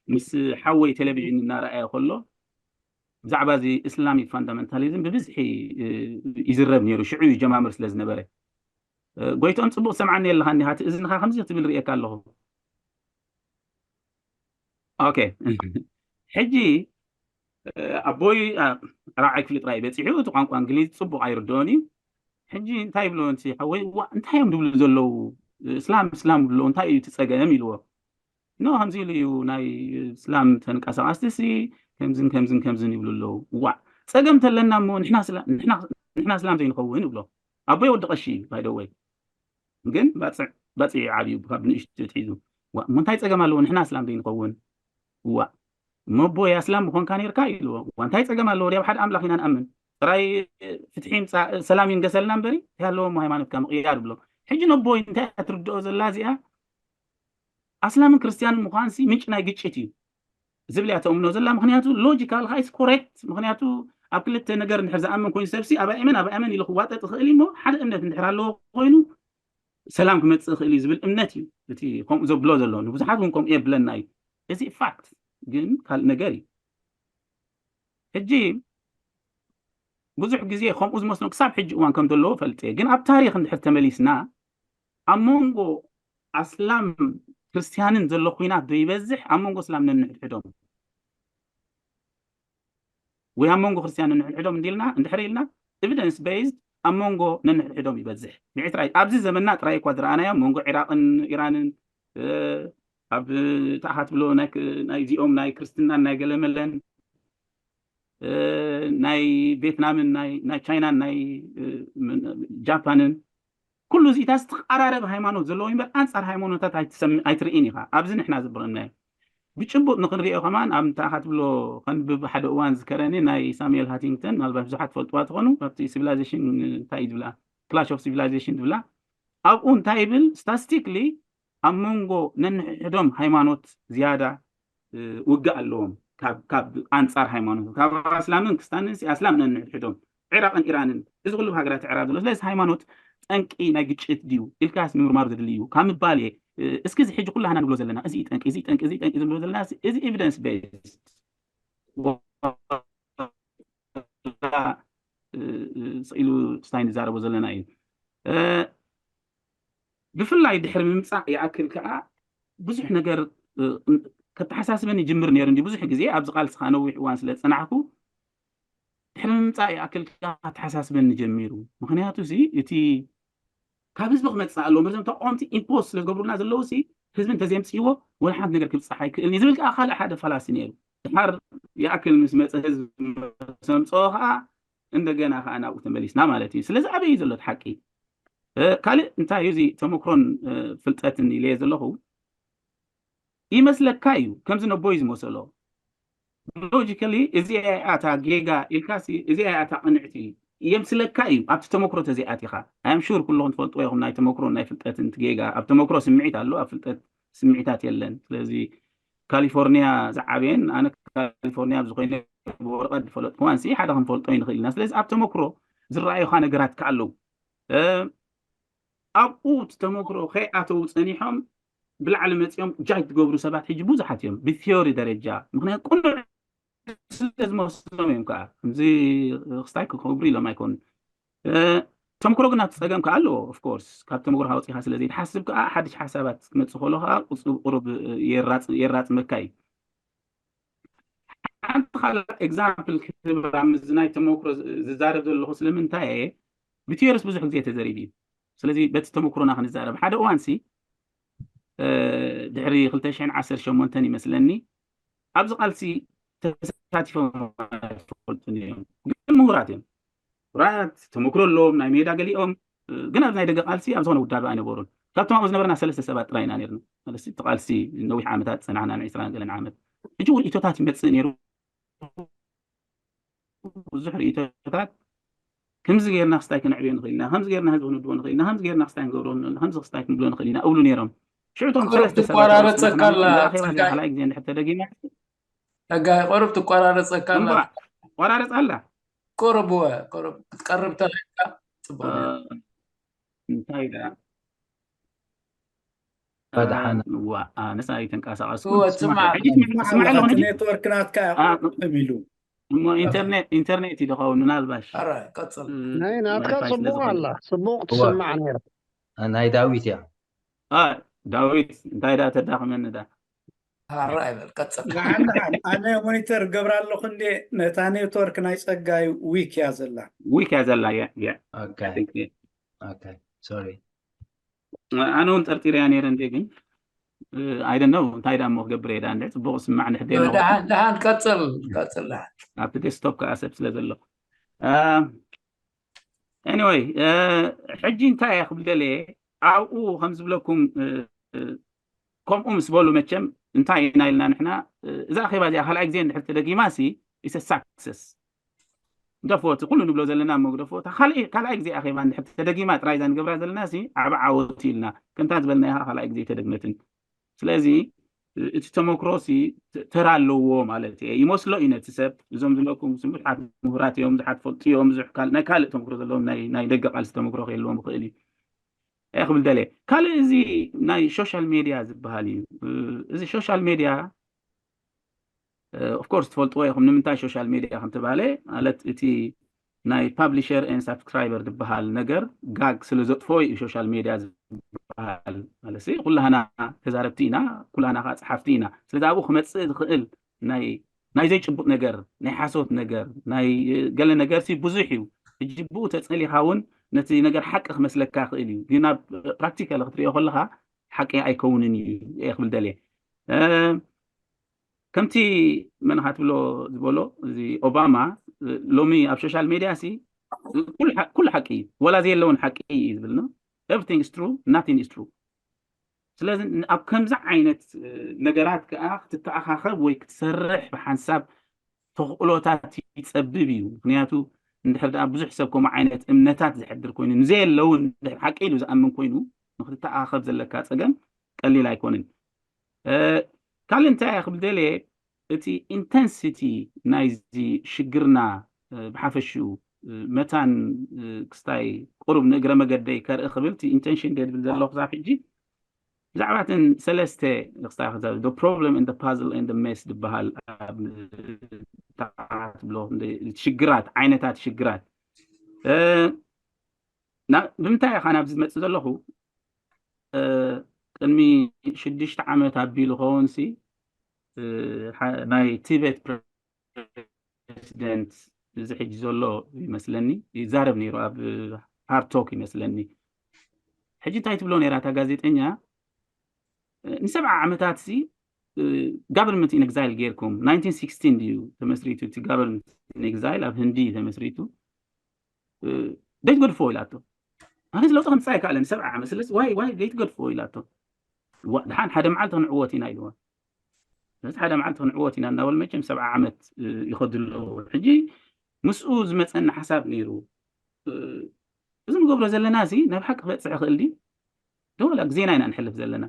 ምስ ሓወይ ቴሌቪዥን እናረኣየ ከሎ ብዛዕባ እዚ እስላሚክ ፋንዳመንታሊዝም ብብዝሒ ይዝረብ ነይሩ ሽዑ እዩ ጀማምር ስለ ዝነበረ ጎይቶም ፅቡቅ ሰምዓኒ ኣለካ እኒካ እቲ እዝንካ ከምዚ ትብል ርእየካ ኣለኹ ኦኬ ሕጂ ኣቦይ ራብዓይ ክፍሊ ጥራይ በፂሑ እቲ ቋንቋ እንግሊዝ ፅቡቅ ኣይርድኦን እዩ ሕጂ እንታይ ይብሎ ንቲ ሓወይ ዋ እንታይ እዮም ዝብሉ ዘለዉ እስላም እስላም ዝብሎ እንታይ እዩ ትፀገም ኢልዎ ኖ ከምዚ ኢሉ እዩ ናይ እስላም ተንቀሳቀስቲ ሲ ከምዝን ከምዝን ከምዝን ይብሉ ኣለዉ ዋ ፀገም ተለና እሞ ንሕና እስላም ዘይንኸውን ይብሎ ኣቦይ ወዲ ቀሺ ባይደወይ ግን ባፅዕ ባፅዕ ዓብዩ ካብ ንእሽቱ ትሒዙ እሞ እንታይ ፀገም ኣለዎ ንሕና እስላም ዘይንኸውን እዋ እሞ ኣቦይ ኣስላም ምኾንካ ነርካ ኢልዎ እዋ እንታይ ፀገም ኣለዎ ዲያብ ሓደ ኣምላኽ ኢና ንኣምን ጥራይ ፍትሒ ምፃእ ሰላም ይንገሰልና እምበሪ ያለዎ እሞ ሃይማኖትካ ምቕያር ብሎ ሕጂ ነቦይ እንታይ ትርድኦ ዘላ እዚኣ ኣስላምን ክርስትያንን ምዃንሲ ምንጭ ናይ ግጭት እዩ ዝብል እያ ተእምኖ ዘላ ምክንያቱ ሎጂካል ሃይስ ኮሬክት ምክንያቱ ኣብ ክልተ ነገር እንድሕር ዝኣምን ኮይኑ ሰብሲ ኣብ ኣእመን ኣብ ኣእመን ኢሉ ክዋጠጥ ይኽእል እሞ ሓደ እምነት እንድሕር ኣለዎ ኮይኑ ሰላም ክመፅእ ይኽእል እዩ ዝብል እምነት እዩ እቲ ከምኡ ዘብሎ ዘሎ ንብዙሓት እውን ከምኡ የብለና እዩ እዚ ፋክት ግን ካልእ ነገር እዩ ሕጂ ብዙሕ ግዜ ከምኡ ዝመስሎም ክሳብ ሕጂ እዋን ከም ዘለዎ ፈልጠ ግን ኣብ ታሪክ እንድሕር ተመሊስና ኣብ መንጎ ኣስላም ክርስትያንን ዘሎ ኩናት ዶ ይበዝሕ ኣብ መንጎ እስላም ነንሕድሕዶም ወይ ኣብ መንጎ ክርስትያን ነንሕድሕዶም እንዲልና እንድሕር ኢልና ኤቪደንስ ቤዝድ ኣብ መንጎ ነንሕድሕዶም ይበዝሕ ብዕትራይ ኣብዚ ዘመንና ጥራይ እኳ ዝረኣናዮ መንጎ ዒራቅን ኢራንን ኣብ ታሓት ብሎ ናይዚኦም ናይ ክርስትናን ናይ ገለመለን ናይ ቬትናምን ናይ ቻይናን ናይ ጃፓንን ኩሉ እዚታት ዝተቃራረብ ሃይማኖት ዘለዎ እምበር ኣንፃር ሃይማኖታት ኣይትርእን ኢኻ። ኣብዚ ንሕና ዝብረናዮ ብጭቡጥ ንክንሪኦ ከማን ኣብ እንታይ ኢኻ ትብሎ ከንብብ ሓደ እዋን ዝከረኒ ናይ ሳሙኤል ሃቲንግተን ምናልባት ብዙሓት ፈልጥዋ ትኾኑ ኣብቲ ሲቪላይዜሽን እንታይ እዩ ዝብላ ክላሽ ኦፍ ሲቪላይዜሽን ዝብላ ኣብኡ እንታይ ይብል ስታስቲክሊ ኣብ መንጎ ነንሕድሕዶም ሃይማኖት ዝያዳ ውግእ ኣለዎም ካብ ኣንፃር ሃይማኖት ካብ ኣስላምን ክስታንን ኣስላም ነንሕድሕዶም ዕራቅን ኢራንን እዚ ኩሉ ሃገራት ዕራብ ዘሎ ስለዚ ሃይማኖት ጠንቂ ናይ ግጭት ድዩ ኢልካስ ምምርማር ዘድሊ እዩ ካብ ምባል እየ እስኪ እዚ ሕጂ ኩላህና ንብሎ ዘለና እዚ ጠንቂ እዚ ጠንቂ እዚ ጠንቂ ንብሎ ዘለና እዚ ኤቪደንስ ቤዝ ኢሉ ስታይ ንዛረቦ ዘለና እዩ ብፍላይ ድሕሪ ምምፃእ ይኣክል ከዓ ብዙሕ ነገር ከተሓሳስበኒ ይጅምር ነይሩ እንዲ ብዙሕ ግዜ ኣብዚ ቃልስኻ ነዊሕ እዋን ስለ ዝፀናሕኩ ድሕሪ ምምፃእ ይኣክል ከዓ ከተሓሳስበኒ ጀሚሩ ምክንያቱ እዚ እቲ ካብ ህዝቢ ክመፅእ ኣለዎ ምርዞም ተቃወምቲ ኢምፖስ ስለ ዝገብሩልና ዘለዉ ሲ ህዝቢ እንተዘየምፅእዎ ወላ ሓንቲ ነገር ክብፃሕ ኣይክእልን ዝብል ከዓ ካልእ ሓደ ፋላሲ ነይሩ ድሓር ይኣክል ምስ መፀ ህዝቢ ሰምፅኦ ከዓ እንደገና ከዓ ናብኡ ተመሊስና ማለት እዩ ስለዚ ኣበይ እዩ ዘሎ ሓቂ ካልእ እንታይ እዩ እዚ ተመክሮን ፍልጠትን ኢለየ ዘለኹ ይመስለካ እዩ ከምዚ ነቦይ ዝመሰሎ ሎጂካሊ እዚ ኣታ ጌጋ ኢልካ እዚ ኣታ ቅንዕቲ የምስለካ እዩ ኣብቲ ተመክሮ ተዘይኣቲኻ ኣም ሹር ኩለኹም ትፈልጥዎ ኢኹም ናይ ተመክሮ ናይ ፍልጠትን ጌጋ ኣብ ተመክሮ ስምዒት ኣሎ ኣብ ፍልጠት ስምዒታት የለን ስለዚ ካሊፎርኒያ ዝዓበየን ኣነ ካሊፎርኒያ ብዝኮይነ ብወረቀት ዝፈለጥኩዋን ሲ ሓደ ክንፈልጦ ይንኽእል ኢና ስለዚ ኣብ ተመክሮ ዝረኣዩካ ነገራት ከኣለው ኣብኡ እቲ ተመክሮ ከይኣተው ፀኒሖም ብላዕሊ መፂኦም ጃጅ ዝገብሩ ሰባት ሕጂ ብዙሓት እዮም ብቲዮሪ ደረጃ ምክንያቱ ቁኑዕ ስለ ዝመስሎም እዮም ከዓ ከምዚ ክስታይ ክገብሩ ኢሎም ኣይኮኑን ተምክሮ ግን ኣብቲ ፀገም ከዓ ኣለዎ ኦፍኮርስ ካብ ተምክሮ ካወፂኻ ስለ ዘይትሓስብ ከዓ ሓድሽ ሓሳባት ክመፅእ ከሎ ከዓ ቁፅብ ቁሩብ የራፅመካ እዩ ሓንቲ ካልእ ኤግዛምፕል ክህብ ኣብ ምዝናይ ተመክሮ ዝዛረብ ዘለኹ ስለምንታይ እየ ብቲዮርስ ብዙሕ ግዜ ተዘሪቡ እዩ ስለዚ በቲ ተመክሮና ክንዛረብ ሓደ እዋን ሲ ድሕሪ ክልተ ሽሕን ዓሰርተ ሸሞንተን ይመስለኒ ኣብዚ ቃልሲ ተሳቲፎም ኣይፈልጡን እዮም ግን ምሁራት እዮም ራት ተመክሮ ኣለዎም ናይ ሜዳ ገሊኦም ግን ኣብ ናይ ደገ ቃልሲ ኣብ ዝኾነ ውዳበ ኣይነበሩን ካብቶም ኣብኡ ዝነበርና ሰለስተ ሰባት ጥራይ ኢና ነርና ማለት እቲ ቃልሲ ነዊሕ ዓመታት ዝፀናሕና ን ዕስራን ገለን ዓመት ሕጂ እውን ኢቶታት ይመፅእ ነይሩ ብዙሕ ርእቶታት ከምዚ ጌርና ክስታይ ክነዕብዮ ንኽእል ኢና ከምዚ ጌርና ህዝቢ ክንድቦ ንኽእል ኢና ከምዚ ጌርና ክስታይ ክንገብሮ ንኽእል ኢና ከምዚ ክስታይ ክንብሎ ንኽእል ኢና እብሉ ነይሮም ሽዑ እቶም ሰለስተ ሰባት ትቋራረፀካ ኣላ ኣኼባ እዚኣ ካልኣይ ግዜ እንድሕር ተደጊማ ጸጋይ ቁሩብ ትቋራረፀካ ኣላ እምባ ቆራረፅ ኣላ ቁሩብ ወ ቁሩብ ክትቀርብ ተኽእልካ ፅቡቅ ነይሩ። እንታይ ደኣ ፈድሓና። ዋ ኣነስ ኣይተንቀሳቀስኩ እወ፣ ትስማዕ ትስማዕ። ሕጂ ትስማዕ ትስማዕ ኣለኹ ሕጂ ኔትወርክ ናትካ ኣቕርብ ኢሉ እሞ ኢንተርኔት ኢንተርኔት እዩ ዝኸውን ምናልባሽ ኣራይ ቀጽል ናይ ናትካ ዋይፋይ ስለ ጽቡቕ ዝኾነ ኣላ ጽቡቕ እወ። ትስማዕ ነይራ ናይ ዳዊት እያ ኣ ዳዊት እንታይ ደኣ ተዳኽመኒ ዳ ኣራይ በል ቀጽል ንዓና ኣነ ሞኒተር ገብራ ኣለኹ እንዴ ነታ ኔትወርክ ናይ ጸጋይ ዊክ እያ ዘላ ዊክ እያ ዘላ ያ ያ ኦኬ I think, yeah. ኦኬ ሶሪ ኣነ እውን ጠርጢረያ ነይረ እንዴ ግን I don't know እንታይ ዳ እሞ ክገብር እየ ዳ እንዴ ጽቡቕ ስማዕ እንድሕር ደሎ ደሃን ደሃን ቀጽል ቀጽል ደሃን ኣብቲ ዴስክቶፕ ከዓ ሰብ ስለ ዘሎ anyway ሕጂ እንታይ እየ ክብል ደልየ ኣብኡ ከም ዝብለኩም ከምኡ ምስ በሉ መቸም እንታይ ኢና ኢልና ንሕና እዛ ኣኼባ እዚኣ ካልኣይ ግዜ እንድሕር ተደጊማ ሲ ኢሰ ሳክሰስ ግደፎ እቲ ኩሉ ንብሎ ዘለና እሞ ግደፎ እታ ካልኣይ ግዜ ኣኼባ እንድሕር ተደጊማ ጥራይ እዛ ንገብራ ዘለና ሲ ዓቢ ዓወት ኢልና ከምታ ዝበልናያ ካልኣይ ግዜ ተደግመትን ስለዚ እቲ ተመክሮ ሲ ተራ ኣለዎ ማለት እየ ይመስሎ እዩ ነቲ ሰብ እዞም ዝለኩም ብዙሓት ምሁራት እዮም ብዙሓት ፈልጡ እዮም ብዙሕ ናይ ካልእ ተመክሮ ዘለዎም ናይ ደገ ቃልሲ ተመክሮ ከየለዎም ይኽእል እዩ ክብል ደልየ ካልእ እዚ ናይ ሶሻል ሜድያ ዝበሃል እዩ እዚ ሶሻል ሜድያ ኦፍኮርስ ትፈልጥዎ ኢኹም ንምንታይ ሶሻል ሜድያ ከምተባለ ማለት እቲ ናይ ፓብሊሸር ን ሳብስክራይበር ዝበሃል ነገር ጋግ ስለ ዘጥፎ እዩ ሶሻል ሜድያ ዝበሃል ማለት ኩላህና ተዛረብቲ ኢና ኩላህና ከዓ ፀሓፍቲ ኢና ስለዚ ኣብኡ ክመፅእ ዝኽእል ናይ ናይ ዘይጭቡጥ ነገር ናይ ሓሶት ነገር ናይ ገለ ነገር ሲ ብዙሕ እዩ ሕጂ ብኡ ተፀሊኻ እውን ነቲ ነገር ሓቂ ክመስለካ ክእል እዩ ግን ኣብ ፕራክቲካል ክትሪኦ ከለካ ሓቂ ኣይከውንን እዩ እየ ክብል ደልየ ከምቲ መን ኢኻ ትብሎ ዝበሎ እዚ ኦባማ ሎሚ ኣብ ሶሻል ሜድያ ሲ ኩሉ ሓቂ እዩ፣ ወላ ዘየለውን ሓቂ እዩ ዝብል ነው። Everything is true, nothing is true። ስለዚ ኣብ ከምዚ ዓይነት ነገራት ከዓ ክትተኣኻኸብ ወይ ክትሰርሕ ብሓንሳብ ተኽእሎታት ይፀብብ እዩ። ምክንያቱ እንድሕር ደኣ ብዙሕ ሰብ ከምኡ ዓይነት እምነታት ዘሕድር ኮይኑ ንዘየለውን ሓቂ ኢሉ ዝኣምን ኮይኑ ንክትተኣኻኸብ ዘለካ ፀገም ቀሊል ኣይኮንን። ካልእ እንታይ እያ ክብል ደልየ፣ እቲ ኢንተንሲቲ ናይዚ ሽግርና ብሓፈሽኡ መታን ክስታይ ቁሩብ ንእግረ መገደይ ከርኢ ክብል እቲ ኢንቴንሽን ድብል ዘለኹ ክሳብ ሕጂ ብዛዕባ እተን ሰለስተ ክስታይ problem and puzzle and mess ዝበሃል ኣብ ሽግራት ዓይነታት ሽግራት ብምንታይ ኢኻ ናብዚ ዝመፅእ ዘለኹ? ቅድሚ ሽዱሽተ ዓመት ኣቢሉ ከውንሲ ናይ ቲቤት ፕሬዚደንት እዚ ሕጂ ዘሎ ይመስለኒ ይዛረብ ነይሩ ኣብ ሃርቶክ ይመስለኒ። ሕጂ እንታይ ትብሎ ነይራ እታ ጋዜጠኛ? ንሰብዓ ዓመታት ሲ government in exile ጌርኩም nineteen sixteen ድዩ ተመስሪቱ እቲ government in exile ኣብ ህንዲ ተመስሪቱ ደይትገድፎ ኢላቶ። ኣነስ ለውጢ ከምፅእ ኣይከኣለን ሰብዓ ዓመት ስለዚ ዋይ ዋይ ደይትገድፎ ኢላቶ። ድሓን ሓደ መዓልቲ ክንዕወት ኢና ኢልዋ። ስለዚ ሓደ መዓልቲ ክንዕወት ኢና እናበሉ መቸም ሰብዓ ዓመት ይኸዱ ኣለዉ። ሕጂ ምስኡ ዝመፀኒ ሓሳብ ነይሩ እዚ ንገብሮ ዘለና ሲ ናብ ሓቂ ክበፅሕ ይኽእል ድዩ? ዶ ወላ ግዜና ኢና ንሕልፍ ዘለና?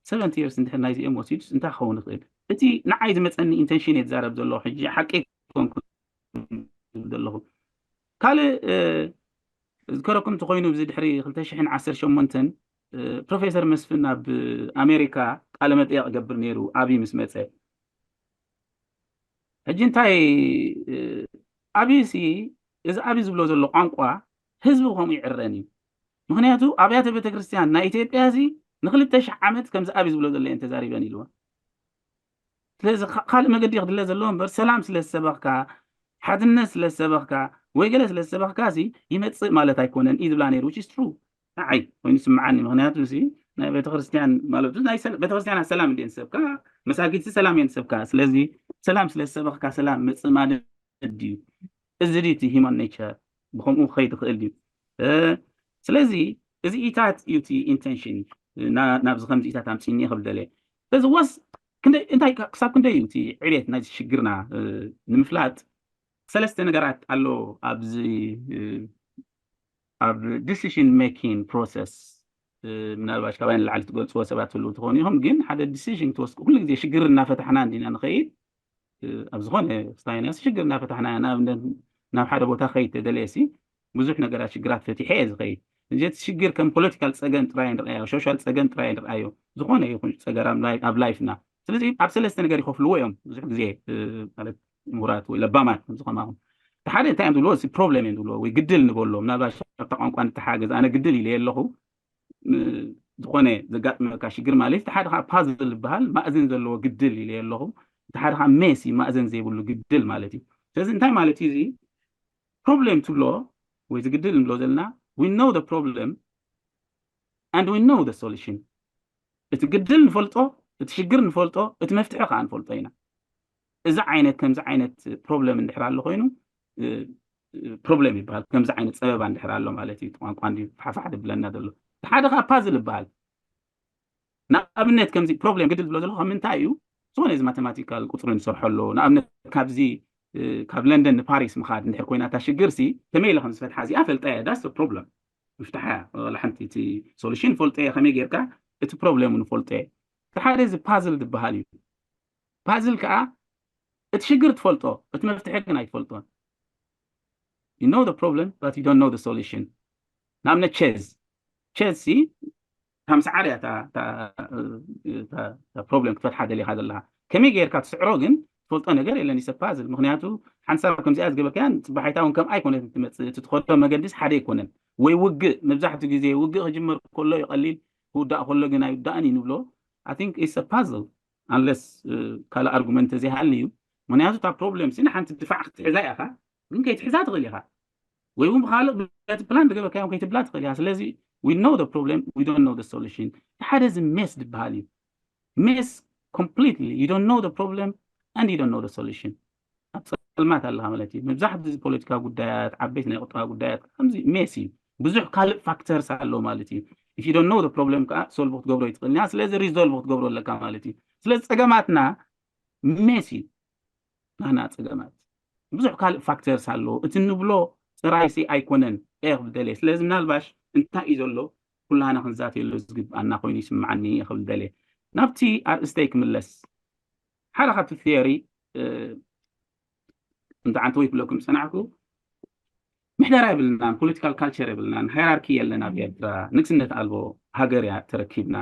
ሰቨንቲ የርስ እንድሕር ናይዚኦም ወሲዱስ እንታይ ክኸውን ይኽእል? እቲ ንዓይ ዝመፀኒ ኢንቴንሽን እየ ዝዛረብ ዘለኹ ሕጂ ሓቂ ኮንኩ ዘለኹ። ካልእ ዝከረኩም እንተኮይኑ እዚ ድሕሪ ክልተ ሽሕን ዓሰርተ ሸሞንተን ፕሮፌሰር መስፍን ኣብ ኣሜሪካ ቃለ መጠየቕ ገብር ነይሩ ኣብይ ምስ መፀ። ሕጂ እንታይ ኣብይ ሲ እዚ ኣብይ ዝብሎ ዘሎ ቋንቋ ህዝቢ ከምኡ ይዕረን እዩ። ምክንያቱ ኣብያተ ቤተክርስትያን ናይ ኢትዮጵያ እዚ ንክልተ ሽሕ ዓመት ከምዚ ኣብይ ዝብሎ ዘሎ እየን ተዛሪበን ኢልዋ። ስለዚ ካልእ መገዲ ክድለ ዘለዎ እምበር ሰላም ስለ ዝሰበኽካ ሓድነት ስለ ዝሰበኽካ ወይ ገለ ስለ ዝሰበኽካ ሲ ይመፅእ ማለት ኣይኮነን እዩ ዝብላ ነይሩ which is true። ንዓይ ኮይኑ ስምዓኒ ምክንያቱ ሲ ናይ ቤተክርስትያን ማለት ናይ ቤተክርስትያናት ሰላም እንዴን ሰብካ መሳጊድ ሰላም እየን ሰብካ ስለዚ ሰላም ስለ ዝሰበኽካ ሰላም መፅእ ማለት እዩ። እዚ ድዩ እቲ human nature ብከምኡ ክኸይድ ይኽእል ድዩ? ስለዚ እዚ ኢታት እዩ እቲ ኢንቴንሽን ናብዚ ከምዚ ኢታት ኣምፅኒ ክብል ደለ ስለዚ ወስ እንታይ ክሳብ ክንደይ እዩ እቲ ዕቤት ናይዚ ሽግርና ንምፍላጥ ሰለስተ ነገራት ኣሎ ኣብዚ ኣብ decision making process ምናልባሽ ካባይ ንላዕሊ ትገልፅዎ ሰባት ትህልው ትኾኑ ኢኹም ግን ሓደ decision ክትወስዱ ኩሉ ግዜ ሽግር እናፈታሕና እንዲና ንኸይድ ኣብ ዝኾነ ስታይናስ ሽግር እናፈታሕና ንኣብነት ናብ ሓደ ቦታ ከይድ ተደለየ ሲ ብዙሕ ነገራት ሽግራት ፈቲሐ እየ ዝኸይድ እዚ ሽግር ከም ፖለቲካል ፀገም ጥራይ ንርኣዮ ሶሻል ፀገም ጥራይ ንርኣዮ ዝኾነ ይኹን ፀገር ኣብ ላይፍና ስለዚ ኣብ ሰለስተ ነገር ይኸፍልዎ እዮም ብዙሕ ግዜ ማለት ምሁራት ወይ ለባማት ከምዚ ከማኹም እቲ ሓደ እንታይ እዮም ዝብልዎ እዚ ፕሮብለም እዮም ዝብልዎ ወይ ግድል ንበሎ ምናልባት ኣብታ ቋንቋ ንተሓገዝ ኣነ ግድል ኢለ ኣለኹ ዝኾነ ዘጋጥመካ ሽግር ማለት እቲ ሓደ ከዓ ፓዝል ዝበሃል ማእዝን ዘለዎ ግድል ኢለ ኣለኹ እቲ ሓደ ከዓ ሜስ እዩ ማእዘን ዘይብሉ ግድል ማለት እዩ ስለዚ እንታይ ማለት እዩ እዚ ፕሮብሌም ትብሎ ወይ ዝግድል ንብሎ ዘለና we know the problem and we know the solution እቲ ግድል ንፈልጦ እቲ ሽግር ንፈልጦ እቲ መፍትሒ ከዓ ንፈልጦ ኢና እዚ ዓይነት ከምዚ ዓይነት ፕሮብለም እንድሕር ኣሎ ኮይኑ ፕሮብለም ይበሃል ከምዚ ዓይነት ፀበባ እንድሕር ኣሎ ማለት እዩ ቋንቋ እንዲ ፋሕፋሕ ድብለና ዘሎ ሓደ ከዓ ፓዝል ይበሃል ንኣብነት ከምዚ ፕሮብሌም ግድል ዝብሎ ዘለኹ ካብ ምንታይ እዩ ዝኾነ እዚ ማቴማቲካል ቁፅሪ ንሰርሖ ኣሎ ንኣብነት ካብዚ ካብ ለንደን ንፓሪስ ምኻድ እንድሕር ኮይና እታ ሽግር ሲ ከመይ ኢለ ከም ዝፈትሓ እዚኣ ፈልጣ እያ ዳስ ፕሮብለም ምፍታሓ እያ ወላ ሓንቲ እቲ ሶሉሽን ፈልጦ እየ ከመይ ጌርካ እቲ ፕሮብሌም ንፈልጦ እየ እቲ ሓደ እዚ ፓዝል ዝበሃል እዩ ፓዝል ከዓ እቲ ሽግር ትፈልጦ እቲ መፍትሒ ግን ኣይትፈልጦን you know the problem but you don't know the solution ንኣብነት ቸዝ ቸዝ ሲ ከም ሰዓር እያ ፕሮብለም ክትፈትሓ ደሊኻ ዘለኻ ከመይ ጌርካ ትስዕሮ ግን ትፈልጦ ነገር የለን ይሰብ ፓዝል ምክንያቱ ሓንሳብ ከምዚኣ ዝገበርካያን ፅባሓይታ እውን ከም ኣይኮነት ትመፅእ እቲ ትኸዶ መገዲስ ሓደ ኣይኮነን ወይ ውግእ መብዛሕትኡ ግዜ ውግእ ክጅመር ከሎ ይቐሊል ክውዳእ ከሎ ግን ኣይውዳእን እዩ ንብሎ I think it's a puzzle unless ካልእ ኣርጉመንት ተዘይሃልዩ ምክንያቱ እታ ፕሮብለም ሲ ንሓንቲ ድፋዕ ክትሕዛ ኢኻ ግን ከይትሕዛ ትኽእል ኢኻ ወይ እውን ብካልእ በቲ ፕላን ዝገበርካዮም ከይትብላ ትኽእል ኢኻ ስለዚ we know the problem we don't know the solution ሓደ እዚ ሜስ ዝበሃል እዩ ሜስ completely you don't know the problem and you don't know the solution። ኣብ ጸልማት ኣለኻ ማለት እዩ። መብዛሕትኡ እዚ ፖለቲካ ጉዳያት፣ ዓበይቲ ናይ ቁጠባ ጉዳያት ከምዚ ሜስ እዩ። ብዙሕ ካልእ ፋክተርስ ኣሎ ማለት እዩ። If you don't know the problem ከዓ ሶልቭ ክትገብሮ ይትኽእል ኢና። ስለዚ ሪዞልቭ ክትገብሮ ኣለካ ማለት እዩ። ስለዚ ጸገማትና ሜስ እዩ። ናና ጸገማት ብዙሕ ካልእ ፋክተርስ ኣሎ። እቲ ንብሎ ጥራይሲ ኣይኮነን እየ ክብል ደልየ። ስለዚ ምናልባሽ እንታይ እዩ ዘሎ ኩላህና ክንዛተየሉ ዝግብኣና ኮይኑ ይስምዓኒ እየ ክብል ደልየ። ናብቲ ኣርእስተይ ክምለስ ሓደ ካብቲ ቲዮሪ እንተዓንተ ወይ ክብለኩም ዝጸናዕኩ ምሕደራ የብልናን፣ ፖለቲካል ካልቸር የብልናን፣ ሃይራርኪ የለን ኣብ ኤርትራ፣ ንግስነት ኣልቦ ሃገር እያ ተረኪብና።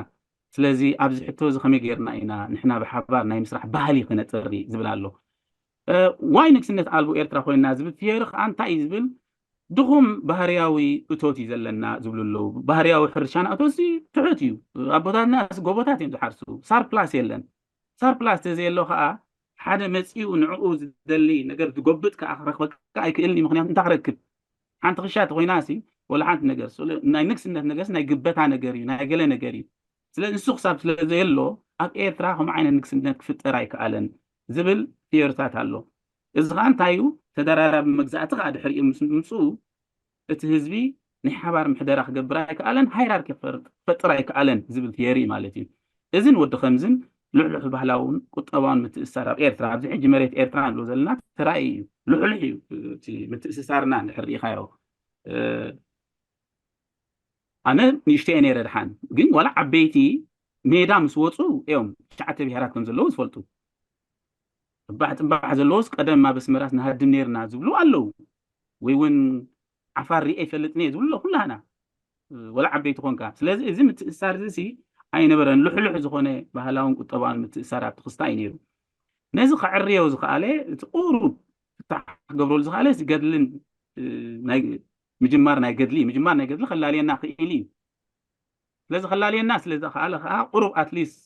ስለዚ ኣብዚ ሕቶ እዚ ከመይ ጌርና ኢና ንሕና ብሓባር ናይ ምስራሕ ባህሊ ክነጥሪ ዝብል ኣሎ። ዋይ ንግስነት ኣልቦ ኤርትራ ኮይና ዝብል ቲዮሪ ከዓ እንታይ እዩ ዝብል ድኹም ባህርያዊ እቶት እዩ ዘለና ዝብሉ ኣለዉ። ባህርያዊ ሕርሻና እቶት ትሑት እዩ። ኣቦታትና ጎቦታት እዮም ዝሓርሱ። ሳርፕላስ የለን። ሳርፕላስ ተዘየሎ ከዓ ሓደ መፂኡ ንዕኡ ዝደሊ ነገር ዝጎብጥ ከዓ ክረክበካ ኣይክእልን እዩ። ምክንያቱ እንታይ ክረክብ ሓንቲ ክሻ ተኮይና ሲ ወላ ሓንቲ ነገር ናይ ንግስነት ነገርስ ናይ ግበታ ነገር እዩ ናይ ገለ ነገር እዩ። ስለዚ ንሱ ክሳብ ስለዘየሎ ኣብ ኤርትራ ከምኡ ዓይነት ንግስነት ክፍጠር ኣይከኣለን ዝብል ቲዮሪታት ኣሎ። እዚ ከዓ እንታይ እዩ? ተደራራቢ መግዛእቲ ከዓ ድሕሪኡ ምስ ምምፅኡ እቲ ህዝቢ ናይ ሓባር ምሕደራ ክገብር ኣይከኣለን፣ ሃይራርኪ ክፈጥር ኣይከኣለን ዝብል ቲዮሪ ማለት እዩ። እዝን ወዲ ከምዝን ልሕልሑ ባህላውን ቁጠባውን ምትእስሳር ኣብ ኤርትራ ኣብዚ ሕጂ መሬት ኤርትራ ንብሎ ዘለና ተራእዩ እዩ። ልሕልሕ እዩ እቲ ምትእስሳርና እንድሕር ርኢኻዮ። ኣነ ንእሽተየ ነይረ ድሓን ግን ዋላ ዓበይቲ ሜዳ ምስ ወፁ እዮም ትሽዓተ ብሄራት ከም ዘለዉ ዝፈልጡ። እባሕ ፅባሕ ዘለዎስ ቀደም ኣብ ኣስመራስ ንሃድም ነይርና ዝብሉ ኣለዉ። ወይ እውን ዓፋር ሪኤ ይፈልጥን እየ ዝብሉ ኣለዉ ኩላህና ወላ ዓበይቲ ኮንካ። ስለዚ እዚ ምትእስሳር እዚ ሲ ኣይነበረን። ልሕልሕ ዝኾነ ባህላውን ቁጠባውን ምትእስሳር ኣብቲ ክስታይ ነይሩ። ነዚ ከዕርዮ ዝኸኣለ እቲ ቁሩብ ፍታሕ ክገብረሉ ዝኸኣለ ገድልን ምጅማር ናይ ገድሊ ምጅማር ናይ ገድሊ ከላልየና ክእል እዩ። ስለዚ ከላልየና ስለ ዘኸኣለ ከዓ ቁሩብ ኣትሊስት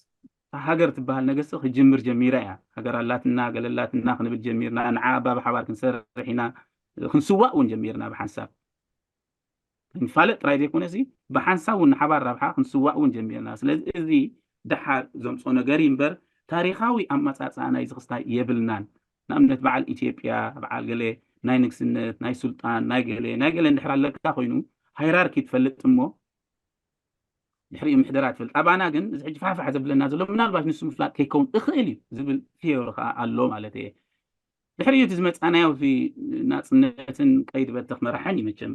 ሃገር ትበሃል ነገርሲ ክጅምር ጀሚራ እያ። ሃገር ኣላትና ገለላትና ክንብል ጀሚርና ንዓ ኣባ ብሓባር ክንሰርሕ ኢና። ክንስዋእ እውን ጀሚርና ብሓንሳብ ክንፋለጥ ጥራይ ዘይኮነሲ ብሓንሳብ እውን ንሓባር ረብሓ ክንስዋእ እውን ጀሚርና። ስለዚ እዚ ደሓር ዘምፅኦ ነገር እዩ እምበር ታሪኻዊ ኣመፃፅኣ ናይዚ ክስታይ የብልናን። ንኣብነት በዓል ኢትዮጵያ በዓል ገለ ናይ ንግስነት ናይ ሱልጣን ናይ ገለ ናይ ገለ እንድሕር ኣለካ ኮይኑ ሃይራርኪ ትፈልጥ እሞ ድሕሪኡ ምሕደራ ትፈልጥ። ኣባና ግን እዚ ሕጂ ፋሕፋሕ ዘብለና ዘሎ ምናልባት ንሱ ምፍላጥ ከይከውን እኽእል እዩ ዝብል ቲዮሪ ከዓ ኣሎ ማለት እየ። ድሕሪኡ እቲ ዝመፃናዮ እቲ ናፅነትን ቀይዲ በተኽ መራሕን እዩ መቸም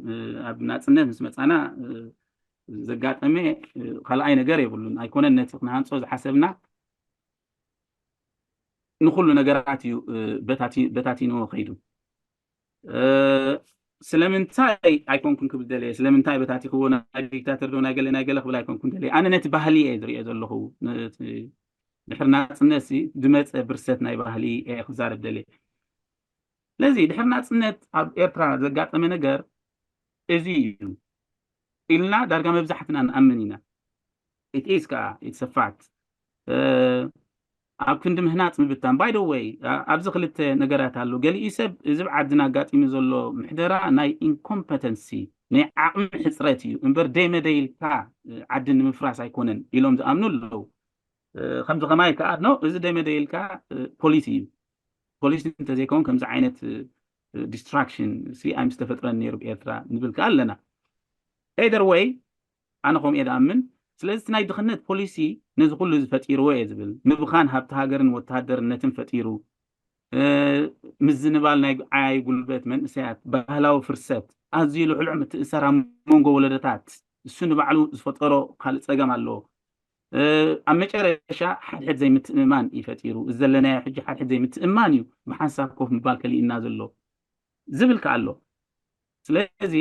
ኣብ ናፅነት ምስ መፃና ዘጋጠመ ካልኣይ ነገር የብሉን ኣይኮነን ነቲ ክንሃንፆ ዝሓሰብና ንኩሉ ነገራት እዩ በታቲንዎ ከይዱ። ስለምንታይ ኣይኮንኩን ክብል ደለየ ስለምንታይ በታቲክዎ ናይ ዲክታተር ዶ ናይ ገለ ናይ ገለ ክብል ኣይኮንኩን ደለየ ኣነ ነቲ ባህሊ እየ ዝሪኦ ዘለኹ። ድሕሪ ናፅነት ዝመፀ ብርሰት ናይ ባህሊ እየ ክዛረብ ደለየ። ስለዚ ድሕሪ ናፅነት ኣብ ኤርትራ ዘጋጠመ ነገር እዚ እዩ ኢልና ዳርጋ መብዛሕትና ንኣምን ኢና። ኢትኢስ ከዓ ኢትሰፋት ኣብ ክንዲ ምህናፅ ምብታን ባይ ደ ወይ ኣብዚ ክልተ ነገራት ኣሎ። ገሊኡ ሰብ እዚ ብዓድና ኣጋጢሙ ዘሎ ምሕደራ ናይ ኢንኮምፐተንሲ ናይ ዓቕሚ ሕፅረት እዩ እምበር ደይመደይልካ ዓዲ ንምፍራስ ኣይኮነን ኢሎም ዝኣምኑ ኣለዉ። ከምዚ ከማይ ከዓ ኖ እዚ ደይመደይልካ ፖሊሲ እዩ። ፖሊሲ እንተዘይከውን ከምዚ ዓይነት ዲስትራክሽን ሲ ኣይምስተፈጥረን ነይሩ ብኤርትራ ንብል ከዓ ኣለና። ኤደር ወይ ኣነ ከምኡ እየ ዝኣምን። ስለዚ እቲ ናይ ድኽነት ፖሊሲ ነዚ ኩሉ ዝፈጢርዎ እየ ዝብል ምብኻን ሃብቲ ሃገርን ወተሃደርነትን ፈጢሩ ምዝንባል ናይ ዓያይ ጉልበት መንእሰያት ባህላዊ ፍርሰት ኣዝዩ ልሕሉሕ ምትእሳር ኣብ መንጎ ወለዶታት እሱ ንባዕሉ ዝፈጠሮ ካልእ ፀገም ኣለዎ። ኣብ መጨረሻ ሓድሕድ ዘይምትእምማን እዩ ፈጢሩ። እዚ ዘለናዮ ሕጂ ሓድሕድ ዘይምትእምማን እዩ ብሓንሳብ ኮፍ ምባል ከሊእና ዘሎ ዝብል ከ ኣሎ። ስለዚ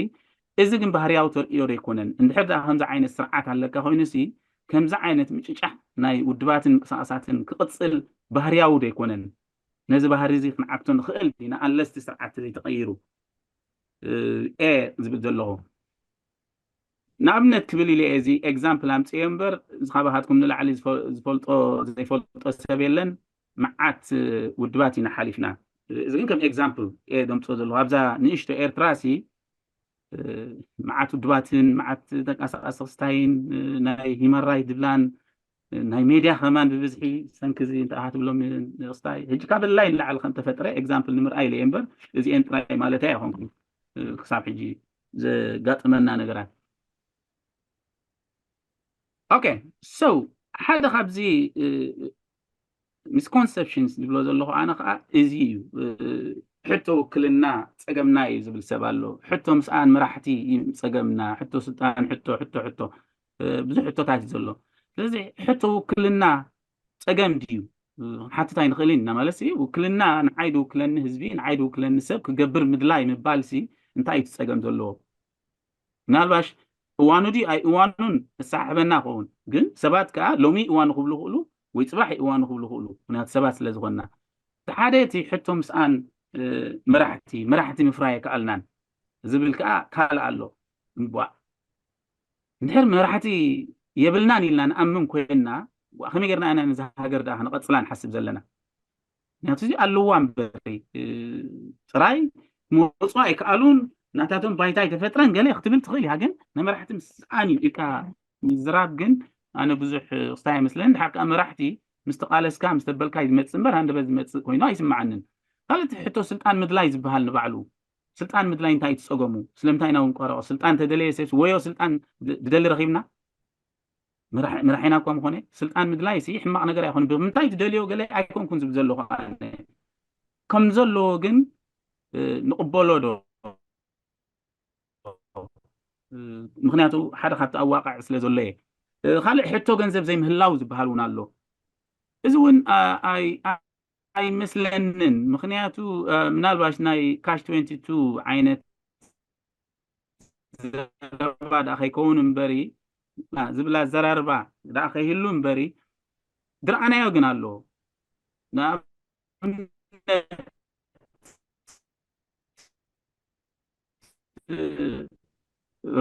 እዚ ግን ባህርያዊ ተርእዮ ዶ ኣይኮነን? እንድሕር ደኣ ከምዚ ዓይነት ስርዓት ኣለካ ኮይኑሲ ከምዚ ዓይነት ምጭጫሕ ናይ ውድባትን ምንቅስቃሳትን ክቕፅል ባህርያዊ ዶ ኣይኮነን? ነዚ ባህሪ እዚ ክንዓግቶ ንኽእል ኢና ኣለስቲ ስርዓት ዘይተቐይሩ እየ ዝብል ዘለኹ። ንኣብነት ክብል ኢለ እዚ ኤግዛምፕል ኣምፅዮ እምበር እዚ ካባኻትኩም ንላዕሊ ዝፈልጦ ዘይፈልጦ ሰብ የለን። መዓት ውድባት ኢና ሓሊፍና። እዚ ግን ከም ኤግዛምፕል እየ ደምፅኦ ዘለኹ ኣብዛ ንእሽቶ ኤርትራ ሲ መዓት ውድባትን መዓት ተንቀሳቃሲ ክስታይን ናይ ሂማን ራይት ድብላን ናይ ሜድያ ከማን ብብዝሒ ሰንኪ እዚ እንታይ ክትብሎም ንእስታይ ሕጂ ካብ ድላይ ንላዕሊ ከም ተፈጥረ ኤግዛምፕል ንምርኣይ ኢለ እየ እምበር እዚኤን ጥራይ ማለት ኣይኮንኩን ክሳብ ሕጂ ዘጋጥመና ነገራት። ኦኬ፣ so ሓደ ካብዚ ሚስኮንሰፕሽንስ ዝብሎ ዘለኹ ኣነ ከዓ እዚ እዩ። ሕቶ ውክልና ፀገምና እዩ ዝብል ሰብ ኣሎ። ሕቶ ምስኣን መራሕቲ እዩ ፀገምና። ሕቶ ስልጣን፣ ሕቶ ሕቶ ሕቶ ብዙሕ ሕቶታት እዩ ዘሎ። ስለዚ ሕቶ ውክልና ፀገም ድዩ ሓትት ኣይንኽእልን ኢና ማለት ውክልና ንዓይ ድውክለኒ ህዝቢ ንዓይ ድውክለኒ ሰብ ክገብር ምድላይ ምባል ሲ እንታይ እዩ ፀገም ዘለዎ? ምናልባሽ እዋኑ ድዩ ኣይ እዋኑን እሳሕበና ኸውን ግን ሰባት ከዓ ሎሚ እዋኑ ክብሉ ክእሉ ወይ ፅባሕ እዋኑ ክብሉ ክእሉ ምክንያቱ ሰባት ስለ ዝኾንና ሓደ እቲ ሕቶ ምስኣን መራሕቲ መራሕቲ ምፍራይ ኣይከኣልናን ዝብል ከዓ ካልእ ኣሎ። እምቧእ እንድሕር መራሕቲ የብልናን ኢልና ንኣምን ኮይንና ከመይ ጌርና ኢና ነዛ ሃገር ደኣ ክንቐፅላ ንሓስብ ዘለና? ምክንያቱ እዚ ኣለዋ እምበሪ ጥራይ ክመፁ ኣይከኣሉን ናታቶም ባይታ ኣይተፈጥረን ገለ ክትብል ትኽእል ኢኻ ግን ንመራሕቲ ምስኣን እዩ ኢልካ ምዝራብ ግን ኣነ ብዙሕ ክስታይ ኣይመስለንን ድሓር ከዓ መራሕቲ ምስ ተቃለስካ ምስ ተበልካ እዩ ዝመፅእ እምበር ሃንደበት ዝመፅእ ኮይኑ ኣይስምዓንን ካልእ እቲ ሕቶ ስልጣን ምድላይ ዝበሃል ንባዕሉ ስልጣን ምድላይ እንታይ እዩ ትፀገሙ ስለምንታይ ኢና እውን ቆረቆ ስልጣን ተደለየ ሰብሲ ወዮ ስልጣን ድደሊ ረኪብና መራሒና እኳ ምኾነ ስልጣን ምድላይ ሲ ሕማቕ ነገር ኣይኮን ብምንታይ ትደልዮ ገለ ኣይኮንኩን ዝብል ዘለኹ ከም ዘለዎ ግን ንቕበሎ ዶ ምክንያቱ ሓደ ካብቲ ኣዋቃዕ ስለ ዘሎ እየ ካልእ ሕቶ ገንዘብ ዘይምህላው ዝበሃል እውን ኣሎ እዚ እውን ኣይመስለንን ምክንያቱ ምናልባሽ ናይ ካሽ ትዌንቲ ቱ ዓይነት ዘረባ ደኣ ከይከውን እምበሪ ዝብል ኣዘራርባ ደኣ ከይህሉ እምበሪ ዝረኣናዮ ግን ኣሎ ንኣብነት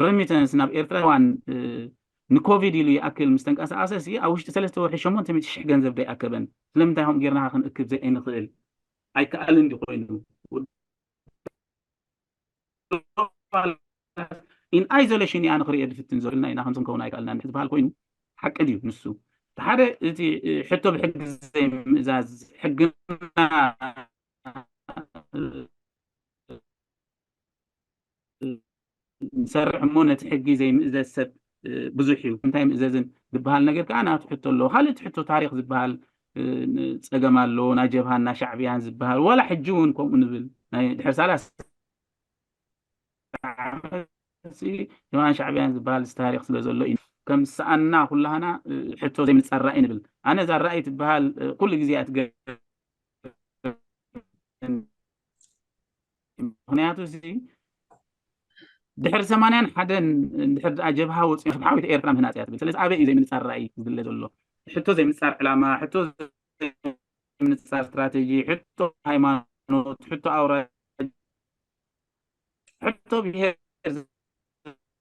ረሚተንስ ናብ ኤርትራ ዋን ንኮቪድ ኢሉ ይኣክል ምስ ተንቀሳቀሰ ሲ ኣብ ውሽጢ ሰለስተ ወርሒ ሸሞንተ ሚእቲ ሽሕ ገንዘብ ዘይኣከበን ስለምንታይ ከምኡ ጌርና ክንእክብ ዘይንኽእል ኣይከኣልን ድዩ ኮይኑ in isolation እያ ንክርእዮ ድፍትን ዘብልና ኢና ከምዚ ንከውን ኣይከኣልናን ዝበሃል ኮይኑ ሓቂ ድዩ ንሱ ሓደ እቲ ሕቶ ብሕጊ ዘይምእዛዝ ሕግና ንሰርሕ እሞ ነቲ ሕጊ ዘይምእዘዝ ሰብ ብዙሕ እዩ እንታይ ምእዘዝን ዝበሃል ነገር ከዓ ናቱ ሕቶ ኣለዎ ካልእ እቲ ሕቶ ታሪክ ዝበሃል ፀገም ኣሎ ናይ ጀብሃን ናይ ሻዕብያን ዝበሃል ዋላ ሕጂ እውን ከምኡ ንብል ናይ ድሕሪ ሰላሳ ጀብሃን ሻዕብያን ዝበሃል ታሪክ ስለ ዘሎ እዩ ከም ዝሰኣንና ኩላህና ሕቶ ዘይምፃእ ራእይ ንብል ኣነ እዛ ራእይ ትበሃል ኩሉ ግዜ እያ ትገ ምክንያቱ እዚ ድሕሪ ሰማንያን ሓደን እንድሕር ደኣ ጀብሃ ወፂኡ ሓዊት ኤርትራ ምህናፅ እያ ትብል ስለዚ ኣበይ እዩ ዘይምንፃር ራእይ ዝድለ ዘሎ ሕቶ ዘይምንፃር ዕላማ ሕቶ ዘይምንፃር ስትራቴጂ ሕቶ ሃይማኖት ሕቶ ኣውራጅ ሕቶ ብሄር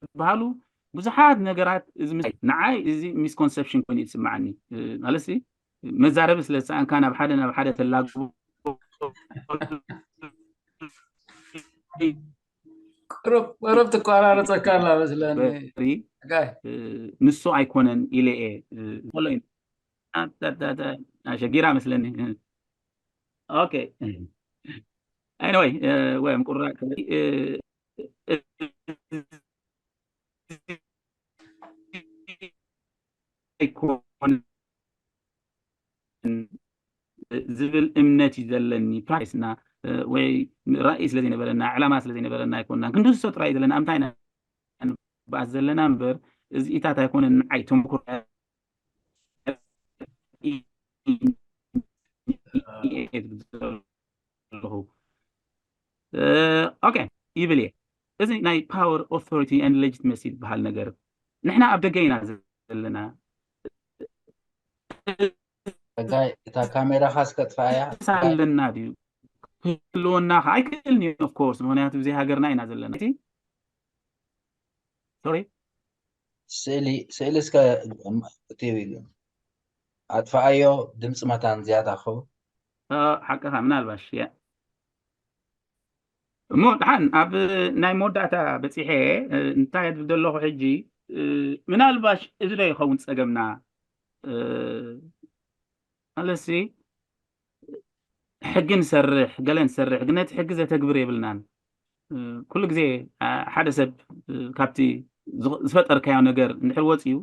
ዝበሃሉ ብዙሓት ነገራት እዚ ንዓይ እዚ ሚስኮንሰፕሽን ኮይኑ ይስምዓኒ ማለት መዛረቢ ስለ ዝሰኣንካ ናብ ሓደ ናብ ሓደ ተላግቦ ቁሩብ ትቋራረፀካ ኣላ መስለኒ ንሱ ኣይኮነን ኢለ እየ ሸጊራ መስለኒ ኦኬ anyway ወይም ቁራጭ ኣይኮን ዝብል እምነት እዩ ዘለኒ ፕራክቲስና ወይ ራእይ ስለ ዘይነበረና ዕላማ ስለ ዘይነበረና ኣይኮንና ክንድህሶ ጥራይ ዘለና ኣምታይ ንባኣስ ዘለና እምበር እዚኢታት ኣይኮነን ንዓይ ተምኩሮ ኣለኹ ኦኬ ይብል እየ እዚ ናይ power authority and legitimacy ዝበሃል ነገር ንሕና ኣብ ደገ ኢና ዘለና እታ ካሜራኻ እስከጥፋያ ኣለና ድዩ ክህልወና ከዓ ኣይክእልን እዩ of course ምክንያቱ ብዘይ ሃገርና ኢና ዘለና ሶሪ ስእሊ ስእሊ እስከ እቲ ኣጥፋኣዮ ድምፂ መታን ዝያዳ ክኸውን ሓቅኻ ምናልባሽ ያ እሞ ደሓን ኣብ ናይ መወዳእታ በፂሐ እንታይ ዝብል ዘለኹ ሕጂ ምናልባሽ እዚ ዶ ይኸውን ፀገምና ኣለሲ ሕጊ ንሰርሕ፣ ገለ ንሰርሕ፣ ግን ነቲ ሕጊ ዘተግብር የብልናን። ኩሉ ግዜ ሓደ ሰብ ካብቲ ዝፈጠርካዮ ነገር እንድሕር ወፅዩ፣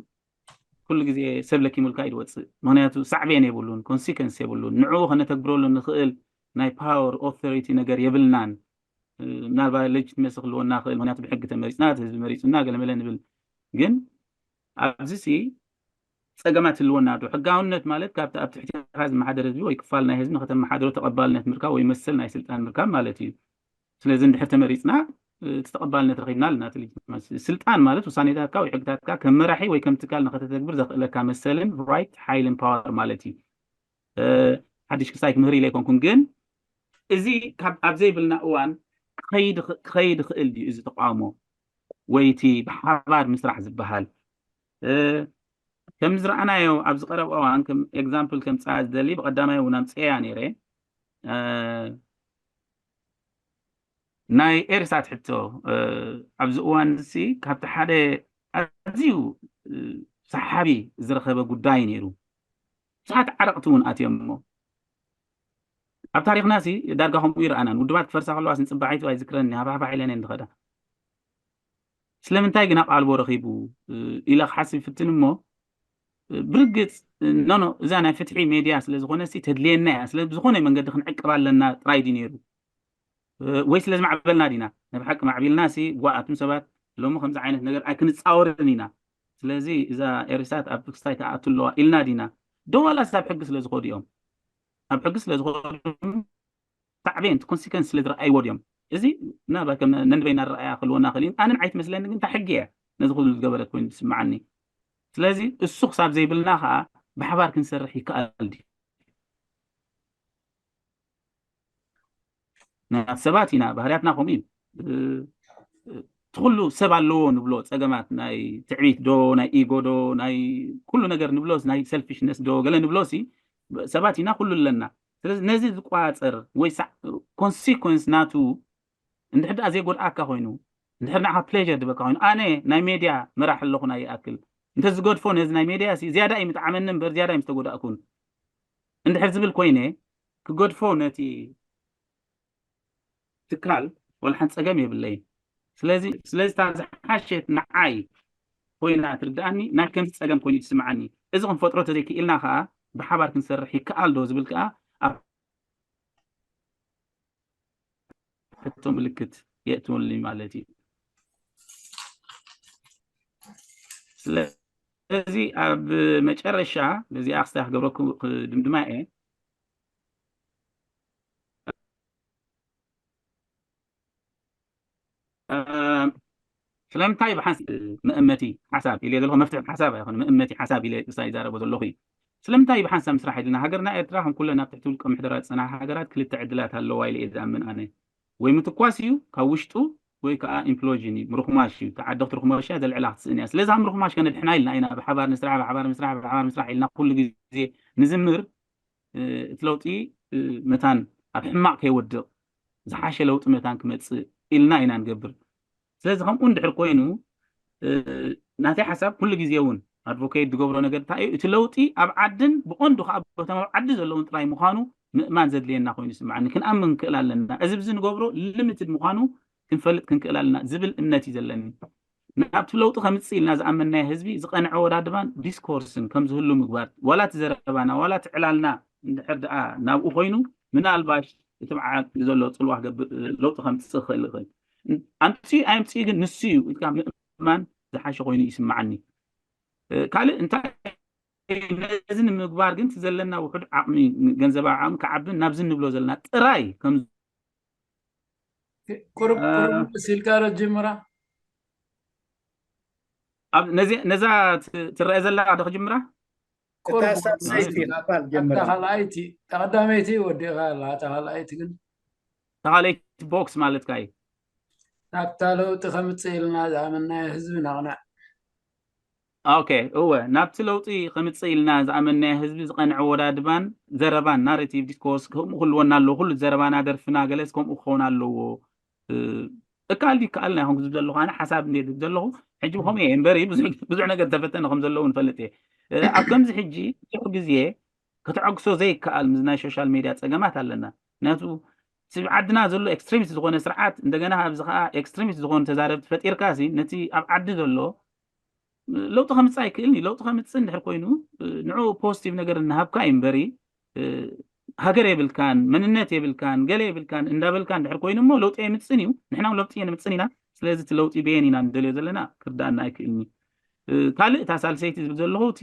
ኩሉ ግዜ ሰብ ለኪሙልካ እዩ ዝወፅእ። ምክንያቱ ሳዕቤን የብሉን፣ ኮንሲከንስ የብሉን። ንዕኡ ከነተግብረሉ ንኽእል ናይ ፓወር ኦቶሪቲ ነገር የብልናን። ምናልባት ሌጅትመሲ ክህልወና ክእል፣ ምክንያቱ ብሕጊ ተመሪፅና፣ እቲ ህዝቢ መሪፁና፣ ገለመለ ንብል። ግን ኣብዚ ሲ ፀገማት ህልወና ዶ? ሕጋውነት ማለት ካብቲ ኣብ ትሕቲኻ ዝመሓደር ህዝቢ ወይ ክፋል ናይ ህዝቢ ንከተመሓድሮ ተቐባልነት ምርካብ ወይ መሰል ናይ ስልጣን ምርካብ ማለት እዩ። ስለዚ እንድሕር ተመሪፅና እቲ ተቐባልነት ረኺብና ኣለና። እቲ ሌጅትመሲ ስልጣን ማለት ውሳኔታትካ ወይ ሕግታትካ ከም መራሒ ወይ ከም ትካል ንከተተግብር ዘኽእለካ መሰልን ራይት ሓይልን ፓወር ማለት እዩ። ሓድሽ ክስታይ ክምህር ኢለ ኣይኮንኩን፣ ግን እዚ ካብ ኣብ ዘይብልና እዋን ክኸይድ ይኽእል ድዩ እዚ ተቃውሞ ወይ እቲ ብሓባር ምስራሕ ዝበሃል? ከም ዝረኣናዮ ኣብዚ ቀረብ እዋን ከም ኤግዛምፕል ከም ፃ ዝደሊ ብቀዳማይ እውን ኣምፅኤያ ነይረ። ናይ ኤርሳት ሕቶ ኣብዚ እዋን እዚ ካብቲ ሓደ ኣዝዩ ሰሓቢ ዝረኸበ ጉዳይ ነይሩ። ብዙሓት ዓረቕቲ እውን ኣትዮሞ። ኣብ ታሪክና ሲ ዳርጋ ከምኡ ይረኣናን። ውድባት ክፈርሳ ከለዋ ስንፅባሒቱ ኣይዝክረኒ ሃፋሃፋ ኢለን እየን ዝኸዳ። ስለምንታይ ግን ኣቓልቦ ረኺቡ ኢለ ክሓስብ ይፍትን እሞ፣ ብርግፅ ኖኖ እዛ ናይ ፍትሒ ሜድያ ስለ ዝኾነ ሲ ተድልየና እያ። ስለ ብዝኾነ መንገዲ ክንዕቅብ ኣለና ጥራይ ድዩ ነይሩ? ወይ ስለ ዝማዕበልና ዲና? ናይ ብሓቂ ማዕቢልና ሲ ጓ ኣቱም ሰባት ሎሚ ከምዚ ዓይነት ነገር ኣይክንፃወርን ኢና። ስለዚ እዛ ኤሪሳት ኣብ ክስታይ ክኣቱ ኣለዋ ኢልና ዲና? ዶ ዋላስ ኣብ ሕጊ ስለ ዝኾዱ እዮም? ኣብ ሕጊ ስለ ዝኾዱ ሳዕቤን እቲ ኮንሲከንስ ስለ ዝረኣይዎ ድዮም? እዚ ምናልባት ከም ነንበይና ረኣያ ክህልወና ክእል እዩ። ኣነ ንዓይ ትመስለኒ ግን እታ ሕጊ እያ ነዚ ኩሉ ዝገበረት ኮይኑ ዝስምዓኒ። ስለዚ እሱ ክሳብ ዘይብልና ከዓ ብሓባር ክንሰርሕ ይከኣል ድዩ? ናይ ሰባት ኢና፣ ባህርያትና ከምኡ እዩ። እቲ ኩሉ ሰብ ኣለዎ ንብሎ ፀገማት ናይ ትዕቢት ዶ ናይ ኢጎ ዶ ናይ ኩሉ ነገር ንብሎስ ናይ ሰልፊሽነስ ዶ ገለ ንብሎሲ ሰባት ኢና ኩሉ ኣለና። ስለዚ ነዚ ዝቋፀር ወይ ኮንሲኮንስ ናቱ እንድሕር ደኣ ዘይጎድኣካ ኮይኑ እንድሕር ንዓኻ ፕሌር ዝበካ ኮይኑ ኣነ ናይ ሜድያ መራሕ ኣለኹ ናይ ይኣክል እንተ ዝገድፎ ነዚ ናይ ሜድያ ሲ ዝያዳ እዩ ምጥዓመኒ እምበር ዝያዳ እዩ ምስተጎዳእኩን እንድሕር ዝብል ኮይነ ክገድፎ ነቲ ትካል ወላ ሓንቲ ፀገም የብለይን። ስለዚ ስለዚ እታ ዝሓሸት ንዓይ ኮይና ትርድኣኒ ናይ ከምዚ ፀገም ኮይኑ ይስምዓኒ። እዚ ክንፈጥሮ ተዘይክኢልና ከዓ ብሓባር ክንሰርሕ ይከኣል ዶ ዝብል ከዓ ኣብ ሕቶ ምልክት የእትወልኒ ማለት እዩ። ስለዚ ኣብ መጨረሻ ነዚኣ ክስታይ ክገብረኩም ክድምድማ እየ። ስለምንታይ ብሓንሳብ መእመቲ ሓሳብ ኢለ ዘለኹ መፍትሒ ሓሳብ ኣይኮነ መእመቲ ሓሳብ ኢለ ክሳይ ይዛረቦ ዘለኹ እዩ። ስለምንታይ ብሓንሳብ ምስራሕ ኢልና ሃገርና ኤርትራ ከም ኩለን ኣብ ትሕቲ ውልቀ ምሕደራ ዝፀናሓ ሃገራት ክልተ ዕድላት ኣለዋ ኢለ እየ ዝኣምን ኣነ። ወይ ምትኳስ እዩ ካብ ውሽጡ ወይ ከዓ ኢምፕሎዥን እዩ ምርኹማሽ እዩ ተዓደኽቲ ርኹማሽ እያ ዘልዕላ ክትስእን እያ ስለዚ ካብ ምርኹማሽ ከነድሕና ኢልና ኢና ብሓባር ንስራሕ ብሓባር ምስራሕ ብሓባር ምስራሕ ኢልና ኩሉ ግዜ ንዝምር እቲ ለውጢ መታን ኣብ ሕማቕ ከይወድቕ ዝሓሸ ለውጢ መታን ክመፅእ ኢልና ኢና ንገብር። ስለዚ ከምኡ እንድሕር ኮይኑ ናተይ ሓሳብ ኩሉ ግዜ እውን ኣድቮኬት ዝገብሮ ነገር እንታይ እዩ እቲ ለውጢ ኣብ ዓድን ብቐንዱ ከዓ በቶም ኣብ ዓዲ ዘለውን ጥራይ ምዃኑ ምእማን ዘድልየና ኮይኑ ይስምዓኒ። ክንኣምን ክንክእል ኣለና። እዚ ብዚ ንገብሮ ሊሚትድ ምዃኑ ክንፈልጥ ክንክእል ኣለና ዝብል እምነት እዩ ዘለኒ። ናብቲ ለውጢ ከምፅእ ኢልና ዝኣመንናዮ ህዝቢ ዝቐንዐ ወዳድባን ዲስኮርስን ከም ዝህሉ ምግባር ዋላ እቲ ዘረባና ዋላ እቲ ዕላልና እንድሕር ደኣ ናብኡ ኮይኑ ምናልባሽ እቲ በዓል ዘሎ ፅልዋ ክገብር ለውጢ ከምፅእ ክኽእል ይኽእል። ኣምፅኡ ኣየምፅኡ ግን ንሱ እዩ ኢልካ ምእማን ዝሓሸ ኮይኑ ይስምዓኒ። ካልእ እንታይ ነዚ ንምግባር ግን እቲ ዘለና ውሑድ ዓቕሚ ገንዘባዊ ዓቕሚ ክዓብን ናብዚ ንብሎ ዘለና ጥራይ ከም ቁሩብ ቁሩብ ምልስ ኢልካ ዶ ጅምራ? ኣብ ነዚ ነዛ ት- ትረአ ዘላ ዶ ክጅምራ? ቁሩብ እታ ሳልሰይቲ ምልስ ኢልካ። ክፋል ጀምራ። ኣታ ካልኣይቲ ቀዳመይቲ ወዲእኻ ኣላ፣ እታ ካልኣይቲ ግን ተኻለይቲ ቦክስ ማለትካ እዩ። ናብታ ለውጢ ከምፅእ ኢልና ዝኣመናዮ ህዝቢ ነቕንዕ። ኦኬ እወ ናብቲ ለውጢ ከምፅእ ኢልና ዝኣመናዮ ህዝቢ ዝቐንዐ ወዳድባን ዘረባን ናሬቲቭ ዲስኮርስ ከምኡ ክህልወና ኣለዎ። ኩሉ ዘረባና ደርፍና ገለስ ከምኡ ክኸውን ኣለዎ። እ፣ እካል ድዩ ይከኣል ናይ ኹም ክዝብ ዘለኹ ኣነ ሓሳብ እንደ ዝብ ዘለኹ ሕጂ ብኸምኡ እየ እምበሪ ብዙሕ ብዙሕ ነገር ተፈተነ ከም ዘለዉ ንፈልጥ እየ። ኣብ ከምዚ ሕጂ ብዙሕ ግዜ ከተዐግሶ ዘይከኣል ምስ ናይ ሶሻል ሜድያ ጸገማት ኣለና። ምክንያቱ እቲ ዓድና ዘሎ ኤክስትሪሚስት ዝኾነ ስርዓት እንደገና ኣብዚ ከዓ ኤክስትሪሚስት ዝኾኑ ተዛረብቲ ፈጢርካ ሲ ነቲ ኣብ ዓዲ ዘሎ ለውጢ ከምፅእ ኣይክእልን እዩ። ለውጢ ከምፅእ እንድሕር ኮይኑ ንዑ ፖዚቲቭ ነገር እናሃብካ እዩ እምበሪ ሃገር የብልካን መንነት የብልካን ገለ የብልካን እንዳበልካ እንድሕር ኮይኑ እሞ ለውጢ የምፅን እዩ። ንሕና ለውጢ የምፅን ኢና። ስለዚ እቲ ለውጢ በየን ኢና ንደልዮ ዘለና ክርዳእና ኣይክእልን እዩ። ካልእ እታ ሳልሰይቲ ዝብል ዘለኹ እቲ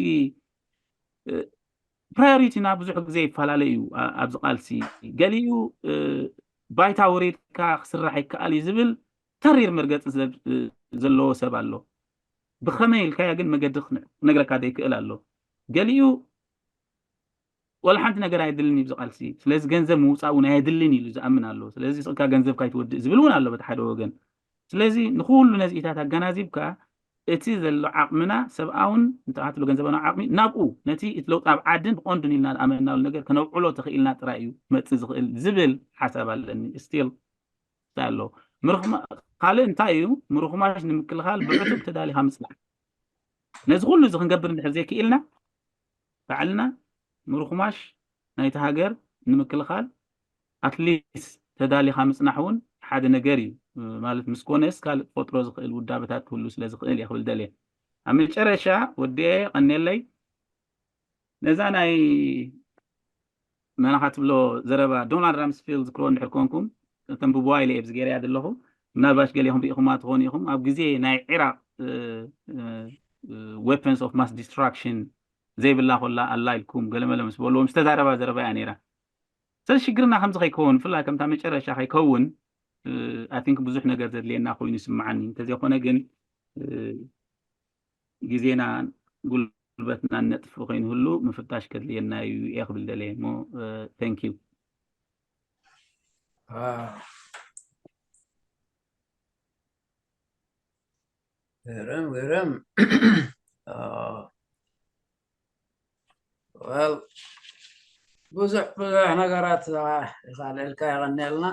ፕራዮሪቲና ብዙሕ ግዜ ይፈላለ እዩ። ኣብዚ ቃልሲ ገሊኡ ባይታ ወሪድካ ክስራሕ ይከኣል እዩ ዝብል ተሪር መርገፂ ዘለዎ ሰብ ኣሎ። ብኸመይ ኢልካያ ግን መገዲ ክነግረካ ዘይክእል ኣሎ። ገሊኡ ወላ ሓንቲ ነገር ኣይድልን እዩ ቃልሲ። ስለዚ ገንዘብ ምውፃእ እውን ኣየድልን ኢሉ ዝኣምን ኣሎ። ስለዚ ስቕካ ገንዘብ ካይትወድእ ዝብል እውን ኣሎ በቲ ሓደ ወገን። ስለዚ ንኩሉ ነዚኢታት ኣገናዚብካ እቲ ዘሎ ዓቕምና ሰብኣውን ንተባህትሎ ገንዘባዊ ዓቕሚ ናብኡ ነቲ እቲ ለውጢ ኣብ ዓድን ብቐንዱን ኢልና ዝኣመናሉ ነገር ከነውዕሎ ተኽኢልና ጥራይ እዩ መፅእ ዝኽእል ዝብል ሓሳብ ኣለኒ። ስቲል እንታይ ኣሎ ካልእ እንታይ እዩ? ምርኹማሽ ንምክልኻል ብዕቱብ ተዳሊኻ ምፅናሕ። ነዚ ኩሉ እዚ ክንገብር እንድሕር ዘይክኢልና ባዕልና ምርኹማሽ ናይቲ ሃገር ንምክልኻል ኣትሊስት ተዳሊኻ ምፅናሕ እውን ሓደ ነገር እዩ። ማለት ምስ ኮነስ ካልእ ክፈጥሮ ዝኽእል ውዳበታት ክህሉ ስለ ዝኽእል እየ ክብል ደልየ። ኣብ መጨረሻ ወዲኤ ቀኔለይ ነዛ ናይ መናኻ ትብሎ ዘረባ ዶናልድ ራምስፊልድ ዝክርዎ እንድሕር ኮንኩም ተንብብዋ ኢለ እየ ብዝገይረያ ዘለኹ። ምናልባሽ ገሊኹም ርኢኹማ ትኾኑ ኢኹም። ኣብ ግዜ ናይ ዒራቅ weapons of mass destruction ዘይብላ ኮላ ኣላ ኢልኩም ገለመለ ምስ በልዎም ዝተዛረባ ዘረባ እያ ነይራ። ስለዚ ሽግርና ከምዚ ከይከውን ብፍላይ ከምታ መጨረሻ ከይከውን ኣይ ቲንክ ብዙሕ ነገር ዘድልየና ኮይኑ ይስምዓኒ። እንተዘይኮነ ግን ግዜና ጉልበትና ነጥፍ ከይንህሉ ምፍታሽ ከድልየና እዩ እየ ክብል ደልየ እሞ thank you። ገረም ገረም። Well ብዙሕ ብዙሕ ነገራት ይኻልዕልካ የቐንየልና።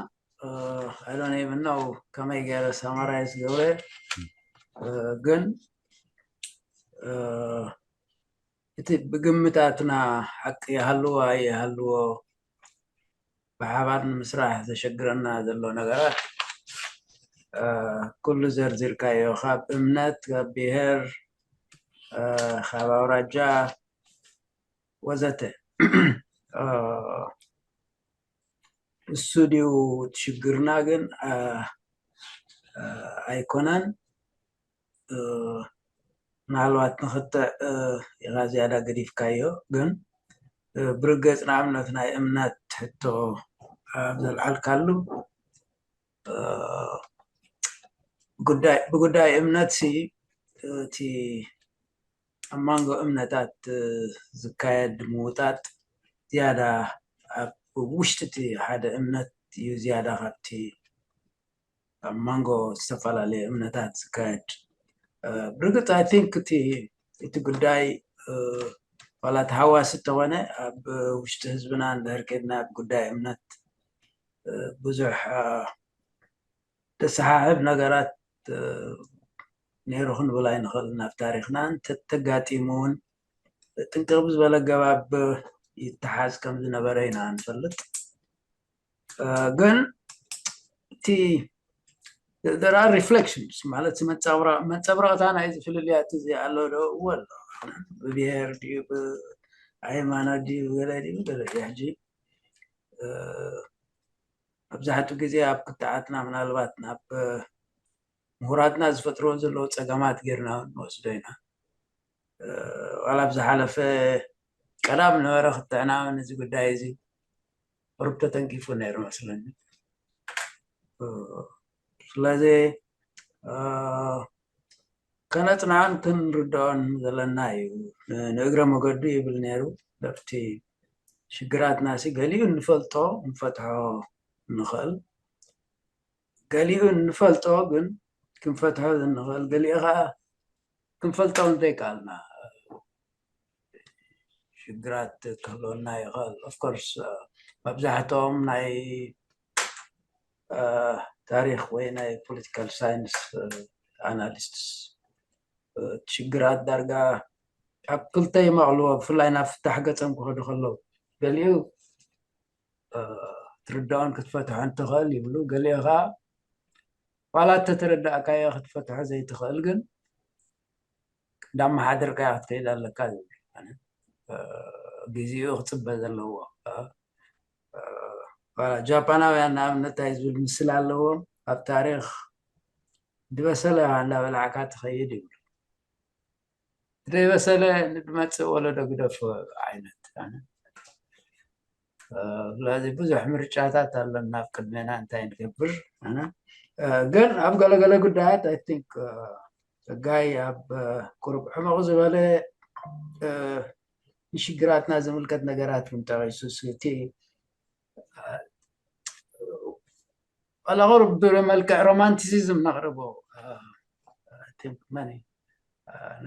I don't even know ከመይ ገይረ summarize ገብረ ግን እቲ ብግምታትና ሓቂ ይሃልዎ ኣይሃልዎ ብሓባር ንምስራሕ ዘሸግረና ዘሎ ነገራት ኩሉ ዘርዚርካዮ ካብ እምነት ካብ ብሄር ካብ ኣውራጃ ወዘተ እሱ ድዩ ሽግርና ግን ኣይኮነን። ምናልባት ንክትዕ ኢኻ ዝያዳ ገዲፍካዮ ግን ብርግፅ ንኣብነት ናይ እምነት ሕቶ ኣብ ዘልዓልካሉ ብጉዳይ እምነት ሲ እቲ ኣብ መንጎ እምነታት ዝካየድ ምውጣጥ ዝያዳ ኣብ ውሽጢ እቲ ሓደ እምነት እዩ ዝያዳ ካብቲ ኣብ መንጎ ዝተፈላለዩ እምነታት ዝካየድ ብርግፅ I think እቲ እቲ ጉዳይ ዋላ ተሃዋሲ እንተኾነ ኣብ ውሽጢ ህዝብና እንድሕር ከድና ኣብ ጉዳይ እምነት ብዙሕ ተሰሓሕብ ነገራት ነይሩ ክንብል ኣይንኽእል ናብ ታሪክና እንተተጋጢሙ እውን ጥንቅቕ ብዝበለ ኣገባብ ይተሓዝ ከም ዝነበረ ኢና ንፈልጥ ግን እቲ there are reflections ማለት መንፀብረቕታ ናይዚ ፍልልያት እዚ ኣሎ ዶ እዎ ኣሎ ብብሄር ድዩ ብሃይማኖት ድዩ ገለ ድዩ ገለ ድዩ ሕጂ መብዛሕትኡ ግዜ ኣብ ክትዓትና ምናልባት ናብ ምሁራትና ዝፈጥርዎ ዘለዉ ፀገማት ጌርና ንወስዶ ኢና ዋላ ኣብ ዝሓለፈ ቀዳም ነበረ ክትዕና ነዚ ጉዳይ እዚ ቁሩብ ተተንኪፉ ነይሩ መስለኒ ስለዚ ከነፅንዖን ክንርድኦን ዘለና እዩ ንእግረ መገዱ ይብል ነይሩ ለፍቲ ሽግራትና ሲ ገሊኡ እንፈልጦ እንፈትሖ ንኽእል ገሊኡ እንፈልጦ ግን ክንፈትሖ እንኽእል ገሊኡ ከዓ ክንፈልጦ እንተይከኣልና ሽግራት ክህልወና ይኽእል of course መብዛሕትኦም ናይ ታሪክ ወይ ናይ political science analysts ሽግራት ዳርጋ ኣብ ክልተ ይመቕልዎ፣ ብፍላይ ናብ ፍታሕ ገጾም ክኸዱ ከለዉ። ገሊኡ ትርዳኦን ክትፈትሖን ትኽእል ይብሉ፣ ገሊኡ ከዓ ዋላ እተተረዳእካዮ ክትፈትሖ ዘይትኽእል ግን እንዳመሓደርካዮ ክትከይድ ኣለካ ዝብል ግዜኡ ክፅበ ዘለዎ። ጃፓናውያን ንኣብነት እንታይ ዝብል ምስል ኣለዎም፣ ኣብ ታሪክ ዝበሰለ እንዳበላዕካ ትኸይድ ይብሉ። ዘይበሰለ ንድመፅእ ወለዶ ግደፍ ዓይነት። ስለዚ ብዙሕ ምርጫታት ኣለና ኣብ ቅድሜና እንታይ ንገብር። ግን ኣብ ገለገለ ጉዳያት ኣይ ቲንክ ፀጋይ ኣብ ቁሩብ ሕመቕ ዝበለ ንሽግራትና ዝምልከት ነገራት እውን ጠቒሱ እቲ ኣላቕር ብመልክዕ ሮማንቲሲዝም ነቕርቦ።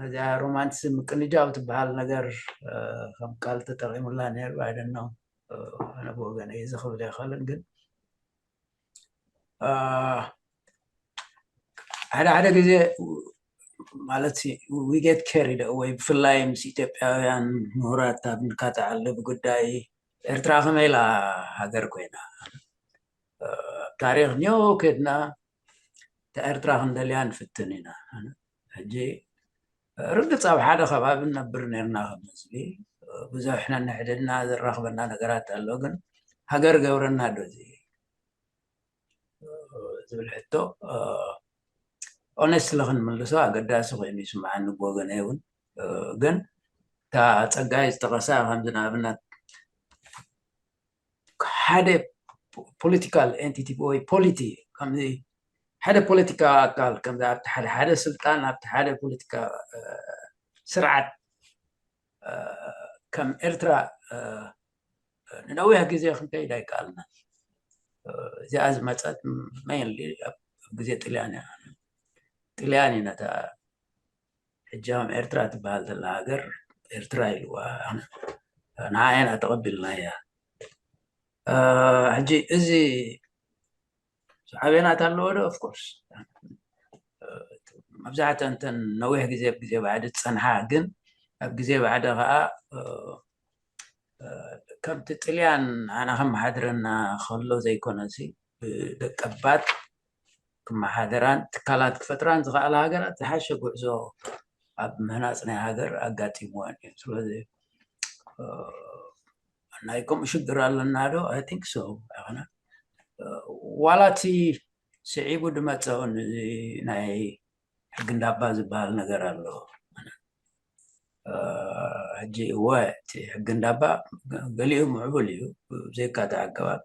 ነዚኣ ሮማንቲሲዝም ቅንጃው ትበሃል ነገር ከም ቃል ተጠቂሙላ ነይሩ። ኣይደኖ ኣነ ብወገነ እዚ ክብል ኣይኽእልን ግን ሓደ ሓደ ግዜ ማለት ዊጌት ከሪድ ወይ ብፍላይ ምስ ኢትዮጵያውያን ምሁራት ኣብ ንካተዓለ ብጉዳይ ኤርትራ ከመይ ኢላ ሃገር ኮይና ኣብ ታሪክ ኒዮ ከድና እታ ኤርትራ ክንደልያ ንፍትን ኢና። ሕጂ ርግፅ ኣብ ሓደ ከባቢ ንነብር ነርና ከም ህዝቢ ብዙሕ ነንሕድና ዘራኽበና ነገራት ኣሎ ግን ሃገር ገብረና ዶ እዚ ዝብል ሕቶ ኦነስትሊ ክንምልሶ ኣገዳሲ ኮይኑ ይስምዓኒ ብወገነ እውን ግን እታ ፀጋይ ዝጠቐሳ ከምዚ ንኣብነት ሓደ ፖለቲካል ኤንቲቲ ወይ ፖሊቲ ከምዚ ሓደ ፖለቲካ ኣካል ከምዚ ኣብቲ ሓደ ሓደ ስልጣን ኣብቲ ሓደ ፖለቲካ ስርዓት ከም ኤርትራ ንነዊሕ ግዜ ክንከይድ ኣይከኣልናን። እዚኣ ዝመፀት ሜይንሊ ኣብ ግዜ ጥልያን እያ። ጥልያን እዩ ነታ ሕጂ ከም ኤርትራ ትበሃል ዘላ ሃገር ኤርትራ ኢልዋ ንዓየና ተቐቢልና እያ። ሕጂ እዚ ሳዕቤናት ኣለዎ ዶ? ኦፍኮርስ መብዛሕተን እተን ነዊሕ ግዜ ኣብ ግዜ ባዕዲ ዝፀንሓ ግን ኣብ ግዜ ባዕዲ ከዓ ከምቲ ጥልያን ንዓና ከመሓድረና ከሎ ዘይኮነሲ ብደቀባት ክመሓደራን ትካላት ክፈጥራን ዝኸኣላ ሃገራት ዝሓሸ ጉዕዞ ኣብ ምህናፅ ናይ ሃገር ኣጋጢምወን እዩ። ስለዚ ናይ ከምኡ ሽግር ኣለና ዶ? ኣይ ቲንክ ሶ ኣይኮነ ዋላ እቲ ስዒቡ ድመፀ እውን ናይ ሕጊ እንዳባ ዝበሃል ነገር ኣሎ። ሕጂ እወ እቲ ሕጊ እንዳባ ገሊኡ ምዕቡል እዩ ዘይካተ ኣገባብ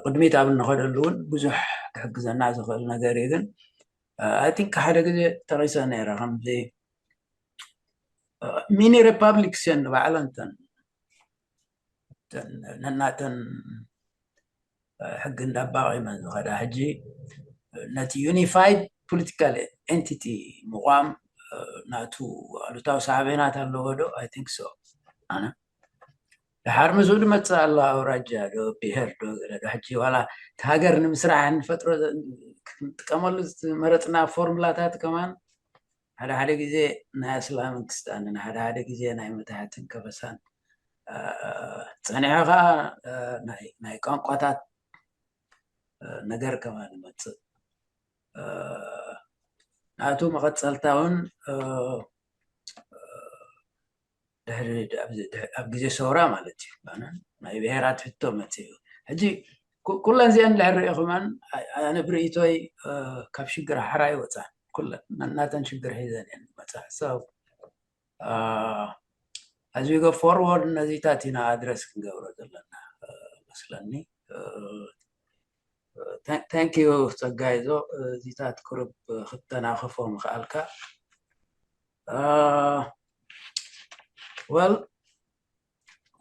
ቅድሚት ኣብ እንኸደሉ እውን ብዙሕ ክሕግዘና ዝኽእል ነገር እዩ ግን ኣይ ቲንክ ሓደ ግዜ ተቂሰ ነይረ ከምዚ ሚኒ ሪፓብሊክስ እየን ንባዕለን እተን ነናተን ሕጊ እንዳባቂመን ዝኸዳ ሕጂ ነቲ ዩኒፋይድ ፖለቲካል ኤንቲቲ ምቋም ናቱ ኣሉታዊ ሳዕቤናት ኣለዎ ዶ? ኣይ ቲንክ ሶ ኣነ ድሓር ምስኡ ድመፅእ ኣሎ ኣውራጃ ዶ ብሄር ዶ ገለ ዶ ሕጂ ዋላ እቲ ሃገር ንምስራሕ እንፈጥሮ ክንጥቀመሉ ዝመረፅና ፎርሙላታት ከማን ሓደ ሓደ ግዜ ናይ ኣስላምን ክስታንን ሓደ ሓደ ግዜ ናይ መታሕትን ከበሳን ፀኒሑ ከዓ ናይ ቋንቋታት ነገር ከማን ይመፅእ ናቱ መቐፀልታ እውን ድሕሪ ኣብ ግዜ ሰውራ ማለት እዩ ናይ ብሄራት ሕቶ መፅኡ ሕጂ ኩለን እዚአን ድሕር ሪኢኹመን ኣነ ብርእቶይ ካብ ሽግር ሓራ ይወፃን ኩለን ናተን ሽግር ሒዘን እየን መፃ ሰብ as we go forward ነዚታት ኢና ኣድረስ ክንገብሮ ዘለና መስለኒ thank you ፀጋይዞ እዚታት ቁሩብ ክተናኸፎ ምኽኣልካ well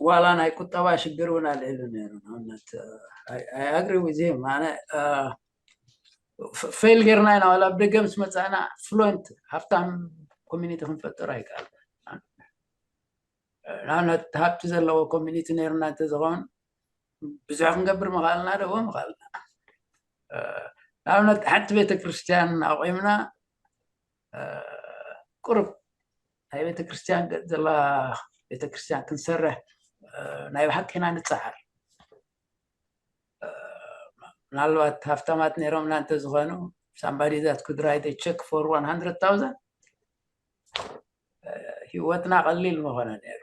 ዋላ ናይ ቁጠባ ሽግር እውን ኣልዒሉ ነይሩ ንኣብነት I agree with him ኣነ ፌል ጌርና ኢና ዋላ ኣብ ደገ ምስ መፃእና ፍሉንት ሃፍታም ኮሚኒቲ ክንፈጥር ኣይከኣልና ንኣብነት ሃብቲ ዘለዎ ኮሚኒቲ ነይርና እንተዝኸውን ብዙሕ ክንገብር ምኽኣልና ዶ ምኽኣልና ንኣብነት ሓንቲ ቤተክርስትያን ኣቑምና ቁሩብ ናይ ቤተክርስትያን ዘላ ቤተክርስትያን ክንሰርሕ ናይ ብሓቂ ኢና ንፀዓር። ምናልባት ሃፍታማት ነይሮምና እንተዝኾኑ somebody that could write a check for one hundred thousand ህይወትና ቀሊል መኾነ ነይሩ።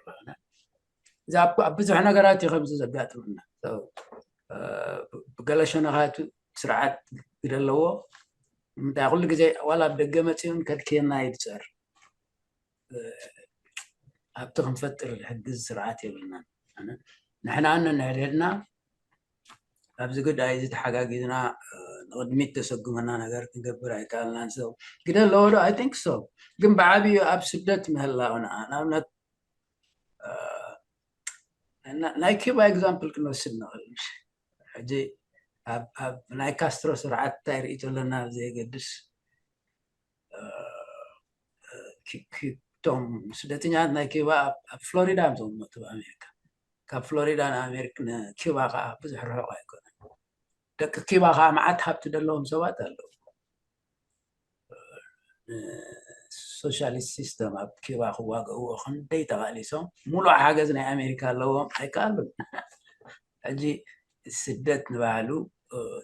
እዛ ኣብ ብዙሕ ነገራት እዩ ከምዚ ዘጋጥመና። ብገለ ሸነኻቱ ስርዓት ግደ ኣለዎ። እንታይ ኩሉ ግዜ ዋላ ኣብ ደገ መፂኡን ከድክየና ይድፀር ኣብቲ ክንፈጥር ዝሕግዝ ስርዓት የብልናን። ንሕና ነንሕድሕድና ኣብዚ ጉዳይ እዚ ተሓጋጊዝና ንቕድሚት ተሰጉመና ነገር ክንገብር ኣይከኣልናን። ሰብ ግደ ኣለዎ ዶ? I think so። ግን ብዓብዩ ኣብ ስደት ምህላውና ንኣብነት ናይ ኪባ example ክንወስድ ንኽእል። ሕጂ ኣብ ናይ ካስትሮ ስርዓት እንታይ ርእይቶ ኣለና ብዘየገድስ እቶም ስደተኛታት ናይ ኪባ ኣብ ፍሎሪዳ እዮም ዝቕመጡ ኣሜሪካ። ካብ ፍሎሪዳ ንኪባ ከዓ ብዙሕ ርሑቕ ኣይኮነን። ደቂ ኪባ ከዓ መዓት ሃብቲ ዘለዎም ሰባት ኣለዉ። ሶሻሊስት ሲስተም ኣብ ኪባ ክዋገእዎ ክንደይ ተቓሊሶም ሙሉእ ሓገዝ ናይ ኣሜሪካ ኣለዎም ኣይከኣሉን። ሕጂ ስደት ንባህሉ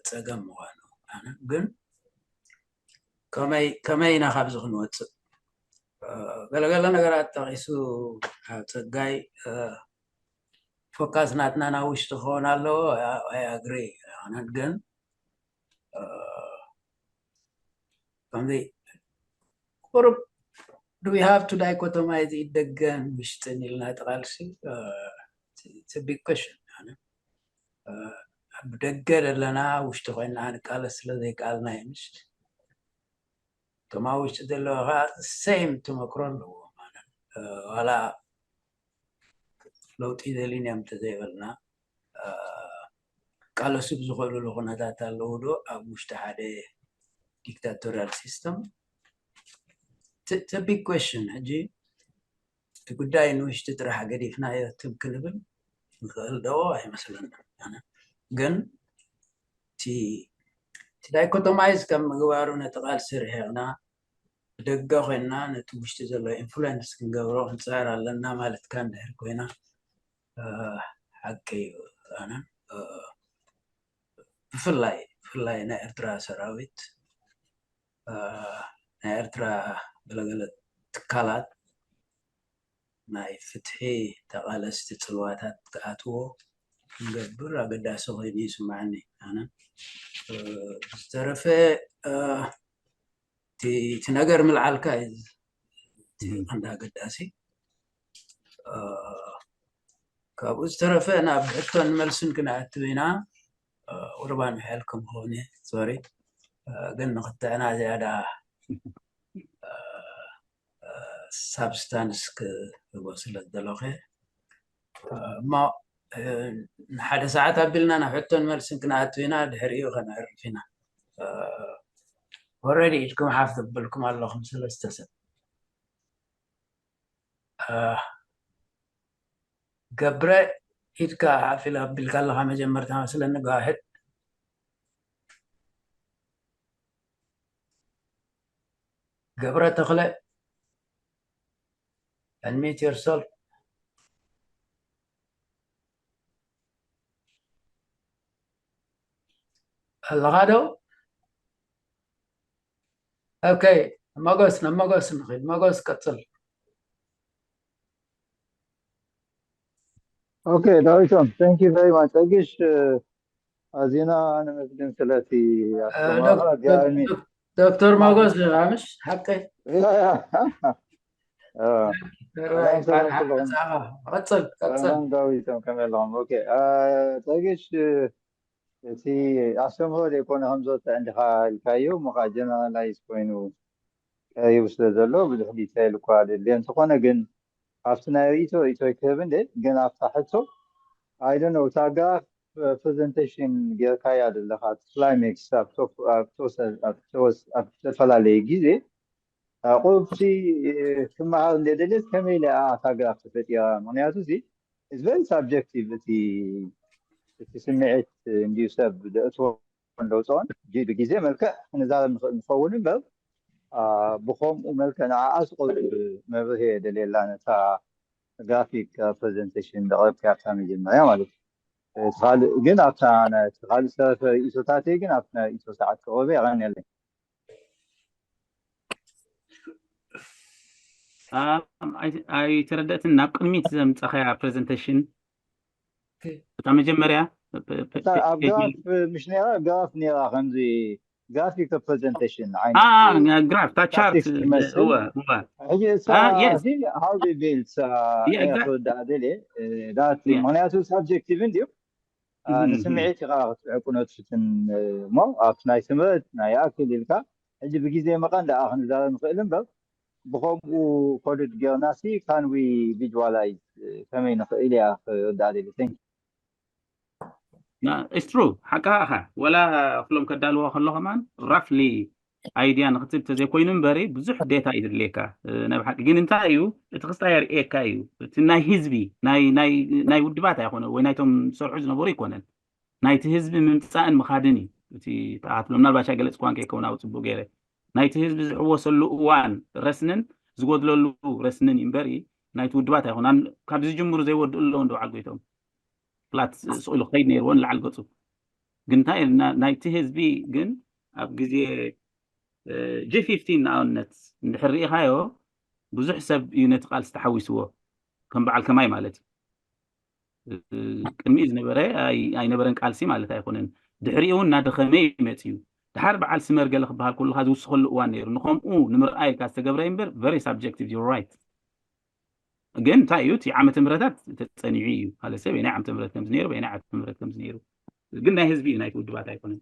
ፀገም ምዃኑ ግን ከመይ ኢና ካብዚ ክንወፅእ? ገለገለ ነገራት ጠቂሱ ጸጋይ ፎካስ ናትና ናብ ውሽጢ ክኸውን ኣለዎ። ኣይ ኣግሪ። ኣነን ግን ከምዚ ቁሩብ do we have to dichotomize ደገን ውሽጥን ኢልና ተቃልሲ? It's a big question። ኣብ ደገ ዘለና ውሽጢ ኮይና ንቃለስ ስለ ዘይከኣልና እዩ። ምሽ እቶም ኣብ ውሽጢ ዘለዉ ከዓ same ተመክሮ ኣለዎ ማለት ዋላ ለውጢ ደሊን እዮም እንተዘይበልና ቃለሱ ብዝኽእሉሉ ኩነታት ኣለዉ ዶ ኣብ ውሽጢ ሓደ dictatorial system? It's a big question። ሕጂ እቲ ጉዳይ ንውሽጢ ጥራሕ ገዲፍናዮ ትም ክንብል ንኽእል ዶ? ኣይመስለና። ግን እቲ dichotomize ከም ምግባሩ ነቲ ቃልሲ ርሒቕና ብደገ ኮይንና ነቲ ውሽጢ ዘሎ influence ክንገብሮ ክንፅዕር ኣለና ማለትካ እንድሕር ኮይና ሓቂ እዩ። ኣነ ብፍላይ ብፍላይ ናይ ኤርትራ ሰራዊት ናይ ኤርትራ ገለገለ ትካላት ናይ ፍትሒ ተቓለስቲ ፅልዋታት ክኣትዎ ክንገብር ኣገዳሲ ኮይኑ ይስማዓኒ። ኣነ ዝተረፈ እቲ ነገር ምልዓልካ እዩ ቀንዲ ኣገዳሲ። ካብኡ ዝተረፈ ናብ ሕቶን መልስን ክንኣትው ኢና። ቁርባን ምሕያል ከም ኾነ ሶሪ ግን ንክትዕና ዝያዳ ሳብስታንስ ክህቦ ስለ ዝደለኸ እሞ ንሓደ ሰዓት ኣቢልና ናብ ሕቶን መልስን ክንኣቱ ኢና። ድሕሪኡ ከነዕርፍ ኢና። Already ኢድኩም ሓፍ ዘብልኩም ኣለኹም ሰለስተ ሰብ። ገብረ ኢድካ ሓፍ ኢላ ኣቢልካ ኣለኻ መጀመርታ መስለኒ። ጋሕድ ገብረ ተኽለ unmute yourself። ኣለኻ ዶ? ኦኬ፣ መጎስ ናብ መጎስ ንኽእል። መጎስ ቀፅል። ኦኬ ዳዊቶም፣ thank you very much። ጸግሽ ኣዚና ነመስግን ስለቲ ኣስተማራ ዲኣሚ ዶክተር መጎስ ምሽ ሓቀይ ቀጽል ቀጽል ዳዊቶም ከመይ ኣለኹም? ኦኬ ጸግሽ እቲ ኣስተምህሮ ዘይኮነ ከምዘወፅእ እንዲኻ ኢልካዮ እሞ ከዓ ጀነራላይዝ ኮይኑ ቀሪቡ ስለ ዘሎ ብዙሕ ዲቴይል እኳ ኣደልዮ እንተኾነ ግን ኣብቲ ናይ ርእይቶ ርእይቶ ክህብ እንደ ግን ኣብታ ሕቶ ኣይደኖ እታ ግራፍ ፕሬዘንቴሽን ጌርካያ ዘለኻ ክላይሜክስ ኣብ ዝተፈላለየ ግዜ ቁሩብሲ ክመሃር እንደ ደልየት ከመይ ኢለ እታ ግራፍ ተፈጢራ ምክንያቱ እዚ is very subjective እቲ እቲ ስምዒት እንድዩ ሰብ ዘእትዎ እንደውፅኦን ብግዜ መልክዕ ክንዛረብ ንኽእል ንኸውን እምበር ብከምኡ መልክዕ ንዓኣ ዝቆልብ መብርሂ የደልየላ ነታ ግራፊክ ፕሬዘንቴሽን ዘቕረብካያ ኣብታ መጀመርያ ማለት እዩ። እቲ ካልእ ግን ኣብታ ናይ እቲ ካልእ ዝተረፈ ርእይቶታተይ ግን ኣብቲ ናይ ርእይቶ ሰዓት ክቕርበ የቐንየለይ። ኣይተረደእትን። ናብ ቅድሚት ዘምፀኸያ ፕሬዘንቴሽን እታ መጀመርያ ኣብ ግራፍ ምሽ ነራ ግራፍ ነራ ከምዚ ግራፊክ ፕሬዘንቴሽን ዓይነት ግራፍ ታቻርት ሕጂ እሳ how they build ክወዳእ ደልየ ምክንያቱ ሳብጀክቲቭ እንድዩ። ንስምዒት ኢኻ ክትዕቁኖ ትፍትን እሞ ኣብቲ ናይ ትምህርት ናይ ኣክል ኢልካ ሕጂ ብግዜ መቐን ደኣ ክንዛረብ ንኽእል እምበር ብኸምኡ ኮድድ ጌርናሲ ካን ዊ ቪጅዋላይዝ ከመይ ንኽእል እያ ክወዳእ ደልየ። It's true ሓቅኻ ኢኻ። ወላ ኩሎም ከዳልዎ ከሎ ከማን ራፍሊ ኣይድያ ንክትብ ተዘይኮይኑ እምበሪ ብዙሕ ዴታ እዩ ዘድልየካ። ናይ ብሓቂ ግን እንታይ እዩ እቲ ክስታይ የርእየካ እዩ። እቲ ናይ ህዝቢ ናይ ውድባት ኣይኮነ ወይ ናይቶም ዝሰርሑ ዝነበሩ ኣይኮነን። ናይቲ ህዝቢ ምምፃእን ምኻድን እዩ። እቲ ተኣትሎ ምናልባሽ ኣይገለፅኳን ከይከውን ኣብ ፅቡቅ ገይረ ናይቲ ህዝቢ ዝሕወሰሉ እዋን ረስንን ዝጎድለሉ ረስንን እዩ እምበሪ ናይቲ ውድባት ኣይኮነ። ካብ ዝጅምሩ ዘይወድኡ ኣለዉ እንዶ በዓል ጎይቶም ፍላት ስቕ ኢሉ ክኸይድ ነይርዎ ንላዕሊ ገፁ። ግን እንታይ ናይቲ ህዝቢ ግን ኣብ ግዜ ጂ ፊፍቲን ንኣብነት እንድሕር ርኢኻዮ ብዙሕ ሰብ እዩ ነቲ ቃልሲ ተሓዊስዎ ከም በዓል ከማይ ማለት እዩ። ቅድሚኡ ዝነበረ ኣይነበረን ቃልሲ ማለት ኣይኮነን። ድሕሪኡ እውን እናደኸመ ይመፅ እዩ። ድሓር በዓል ስመር ገለ ክበሃል ከለካ ዝውስኸሉ እዋን ነይሩ። ንከምኡ ንምርኣይ ኢልካ ዝተገብረ እምበር very subjective you're right። ግን እንታይ እዩ እቲ ዓመተ ምህረታት ተፀኒዑ እዩ ማለት ሰብ ናይ ዓመተ ምህረት ከምዚ ነይሩ ናይ ዓመተ ምህረት ከምዚ ነይሩ ግን ናይ ህዝቢ እዩ ናይቲ ውድባት ኣይኮነን።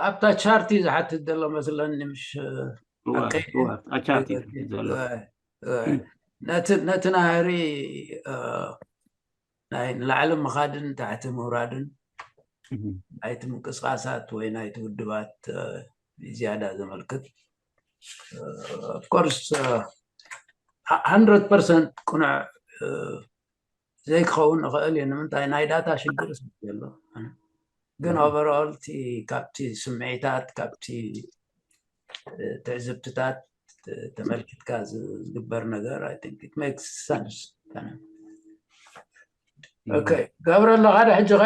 ኣብታ ቻርቲ ዝሓትት ዘሎ መስለኒ ምሽ ቻርቲ ዘሎ ነቲ ናህሪ ናይ ንላዕሊ ምኻድን ታሕቲ ምውራድን ናይቲ ምንቅስቃሳት ወይ ናይቲ ውድባት ዝያዳ ዘመልክት ኦፍኮርስ ሃንድረድ ፐርሰንት ቅኑዕ ዘይክኸውን ንኽእል እዩ። ንምንታይ ናይ ዳታ ሽግር ዘሎ ግን ኦቨርኦል ካብቲ ስምዒታት ካብቲ ትዕዝብትታት ተመልኪትካ ዝግበር ነገር I think it makes sense። ኦኬ ገብረ ኣለኻ ዶ ሕጂ ኸ?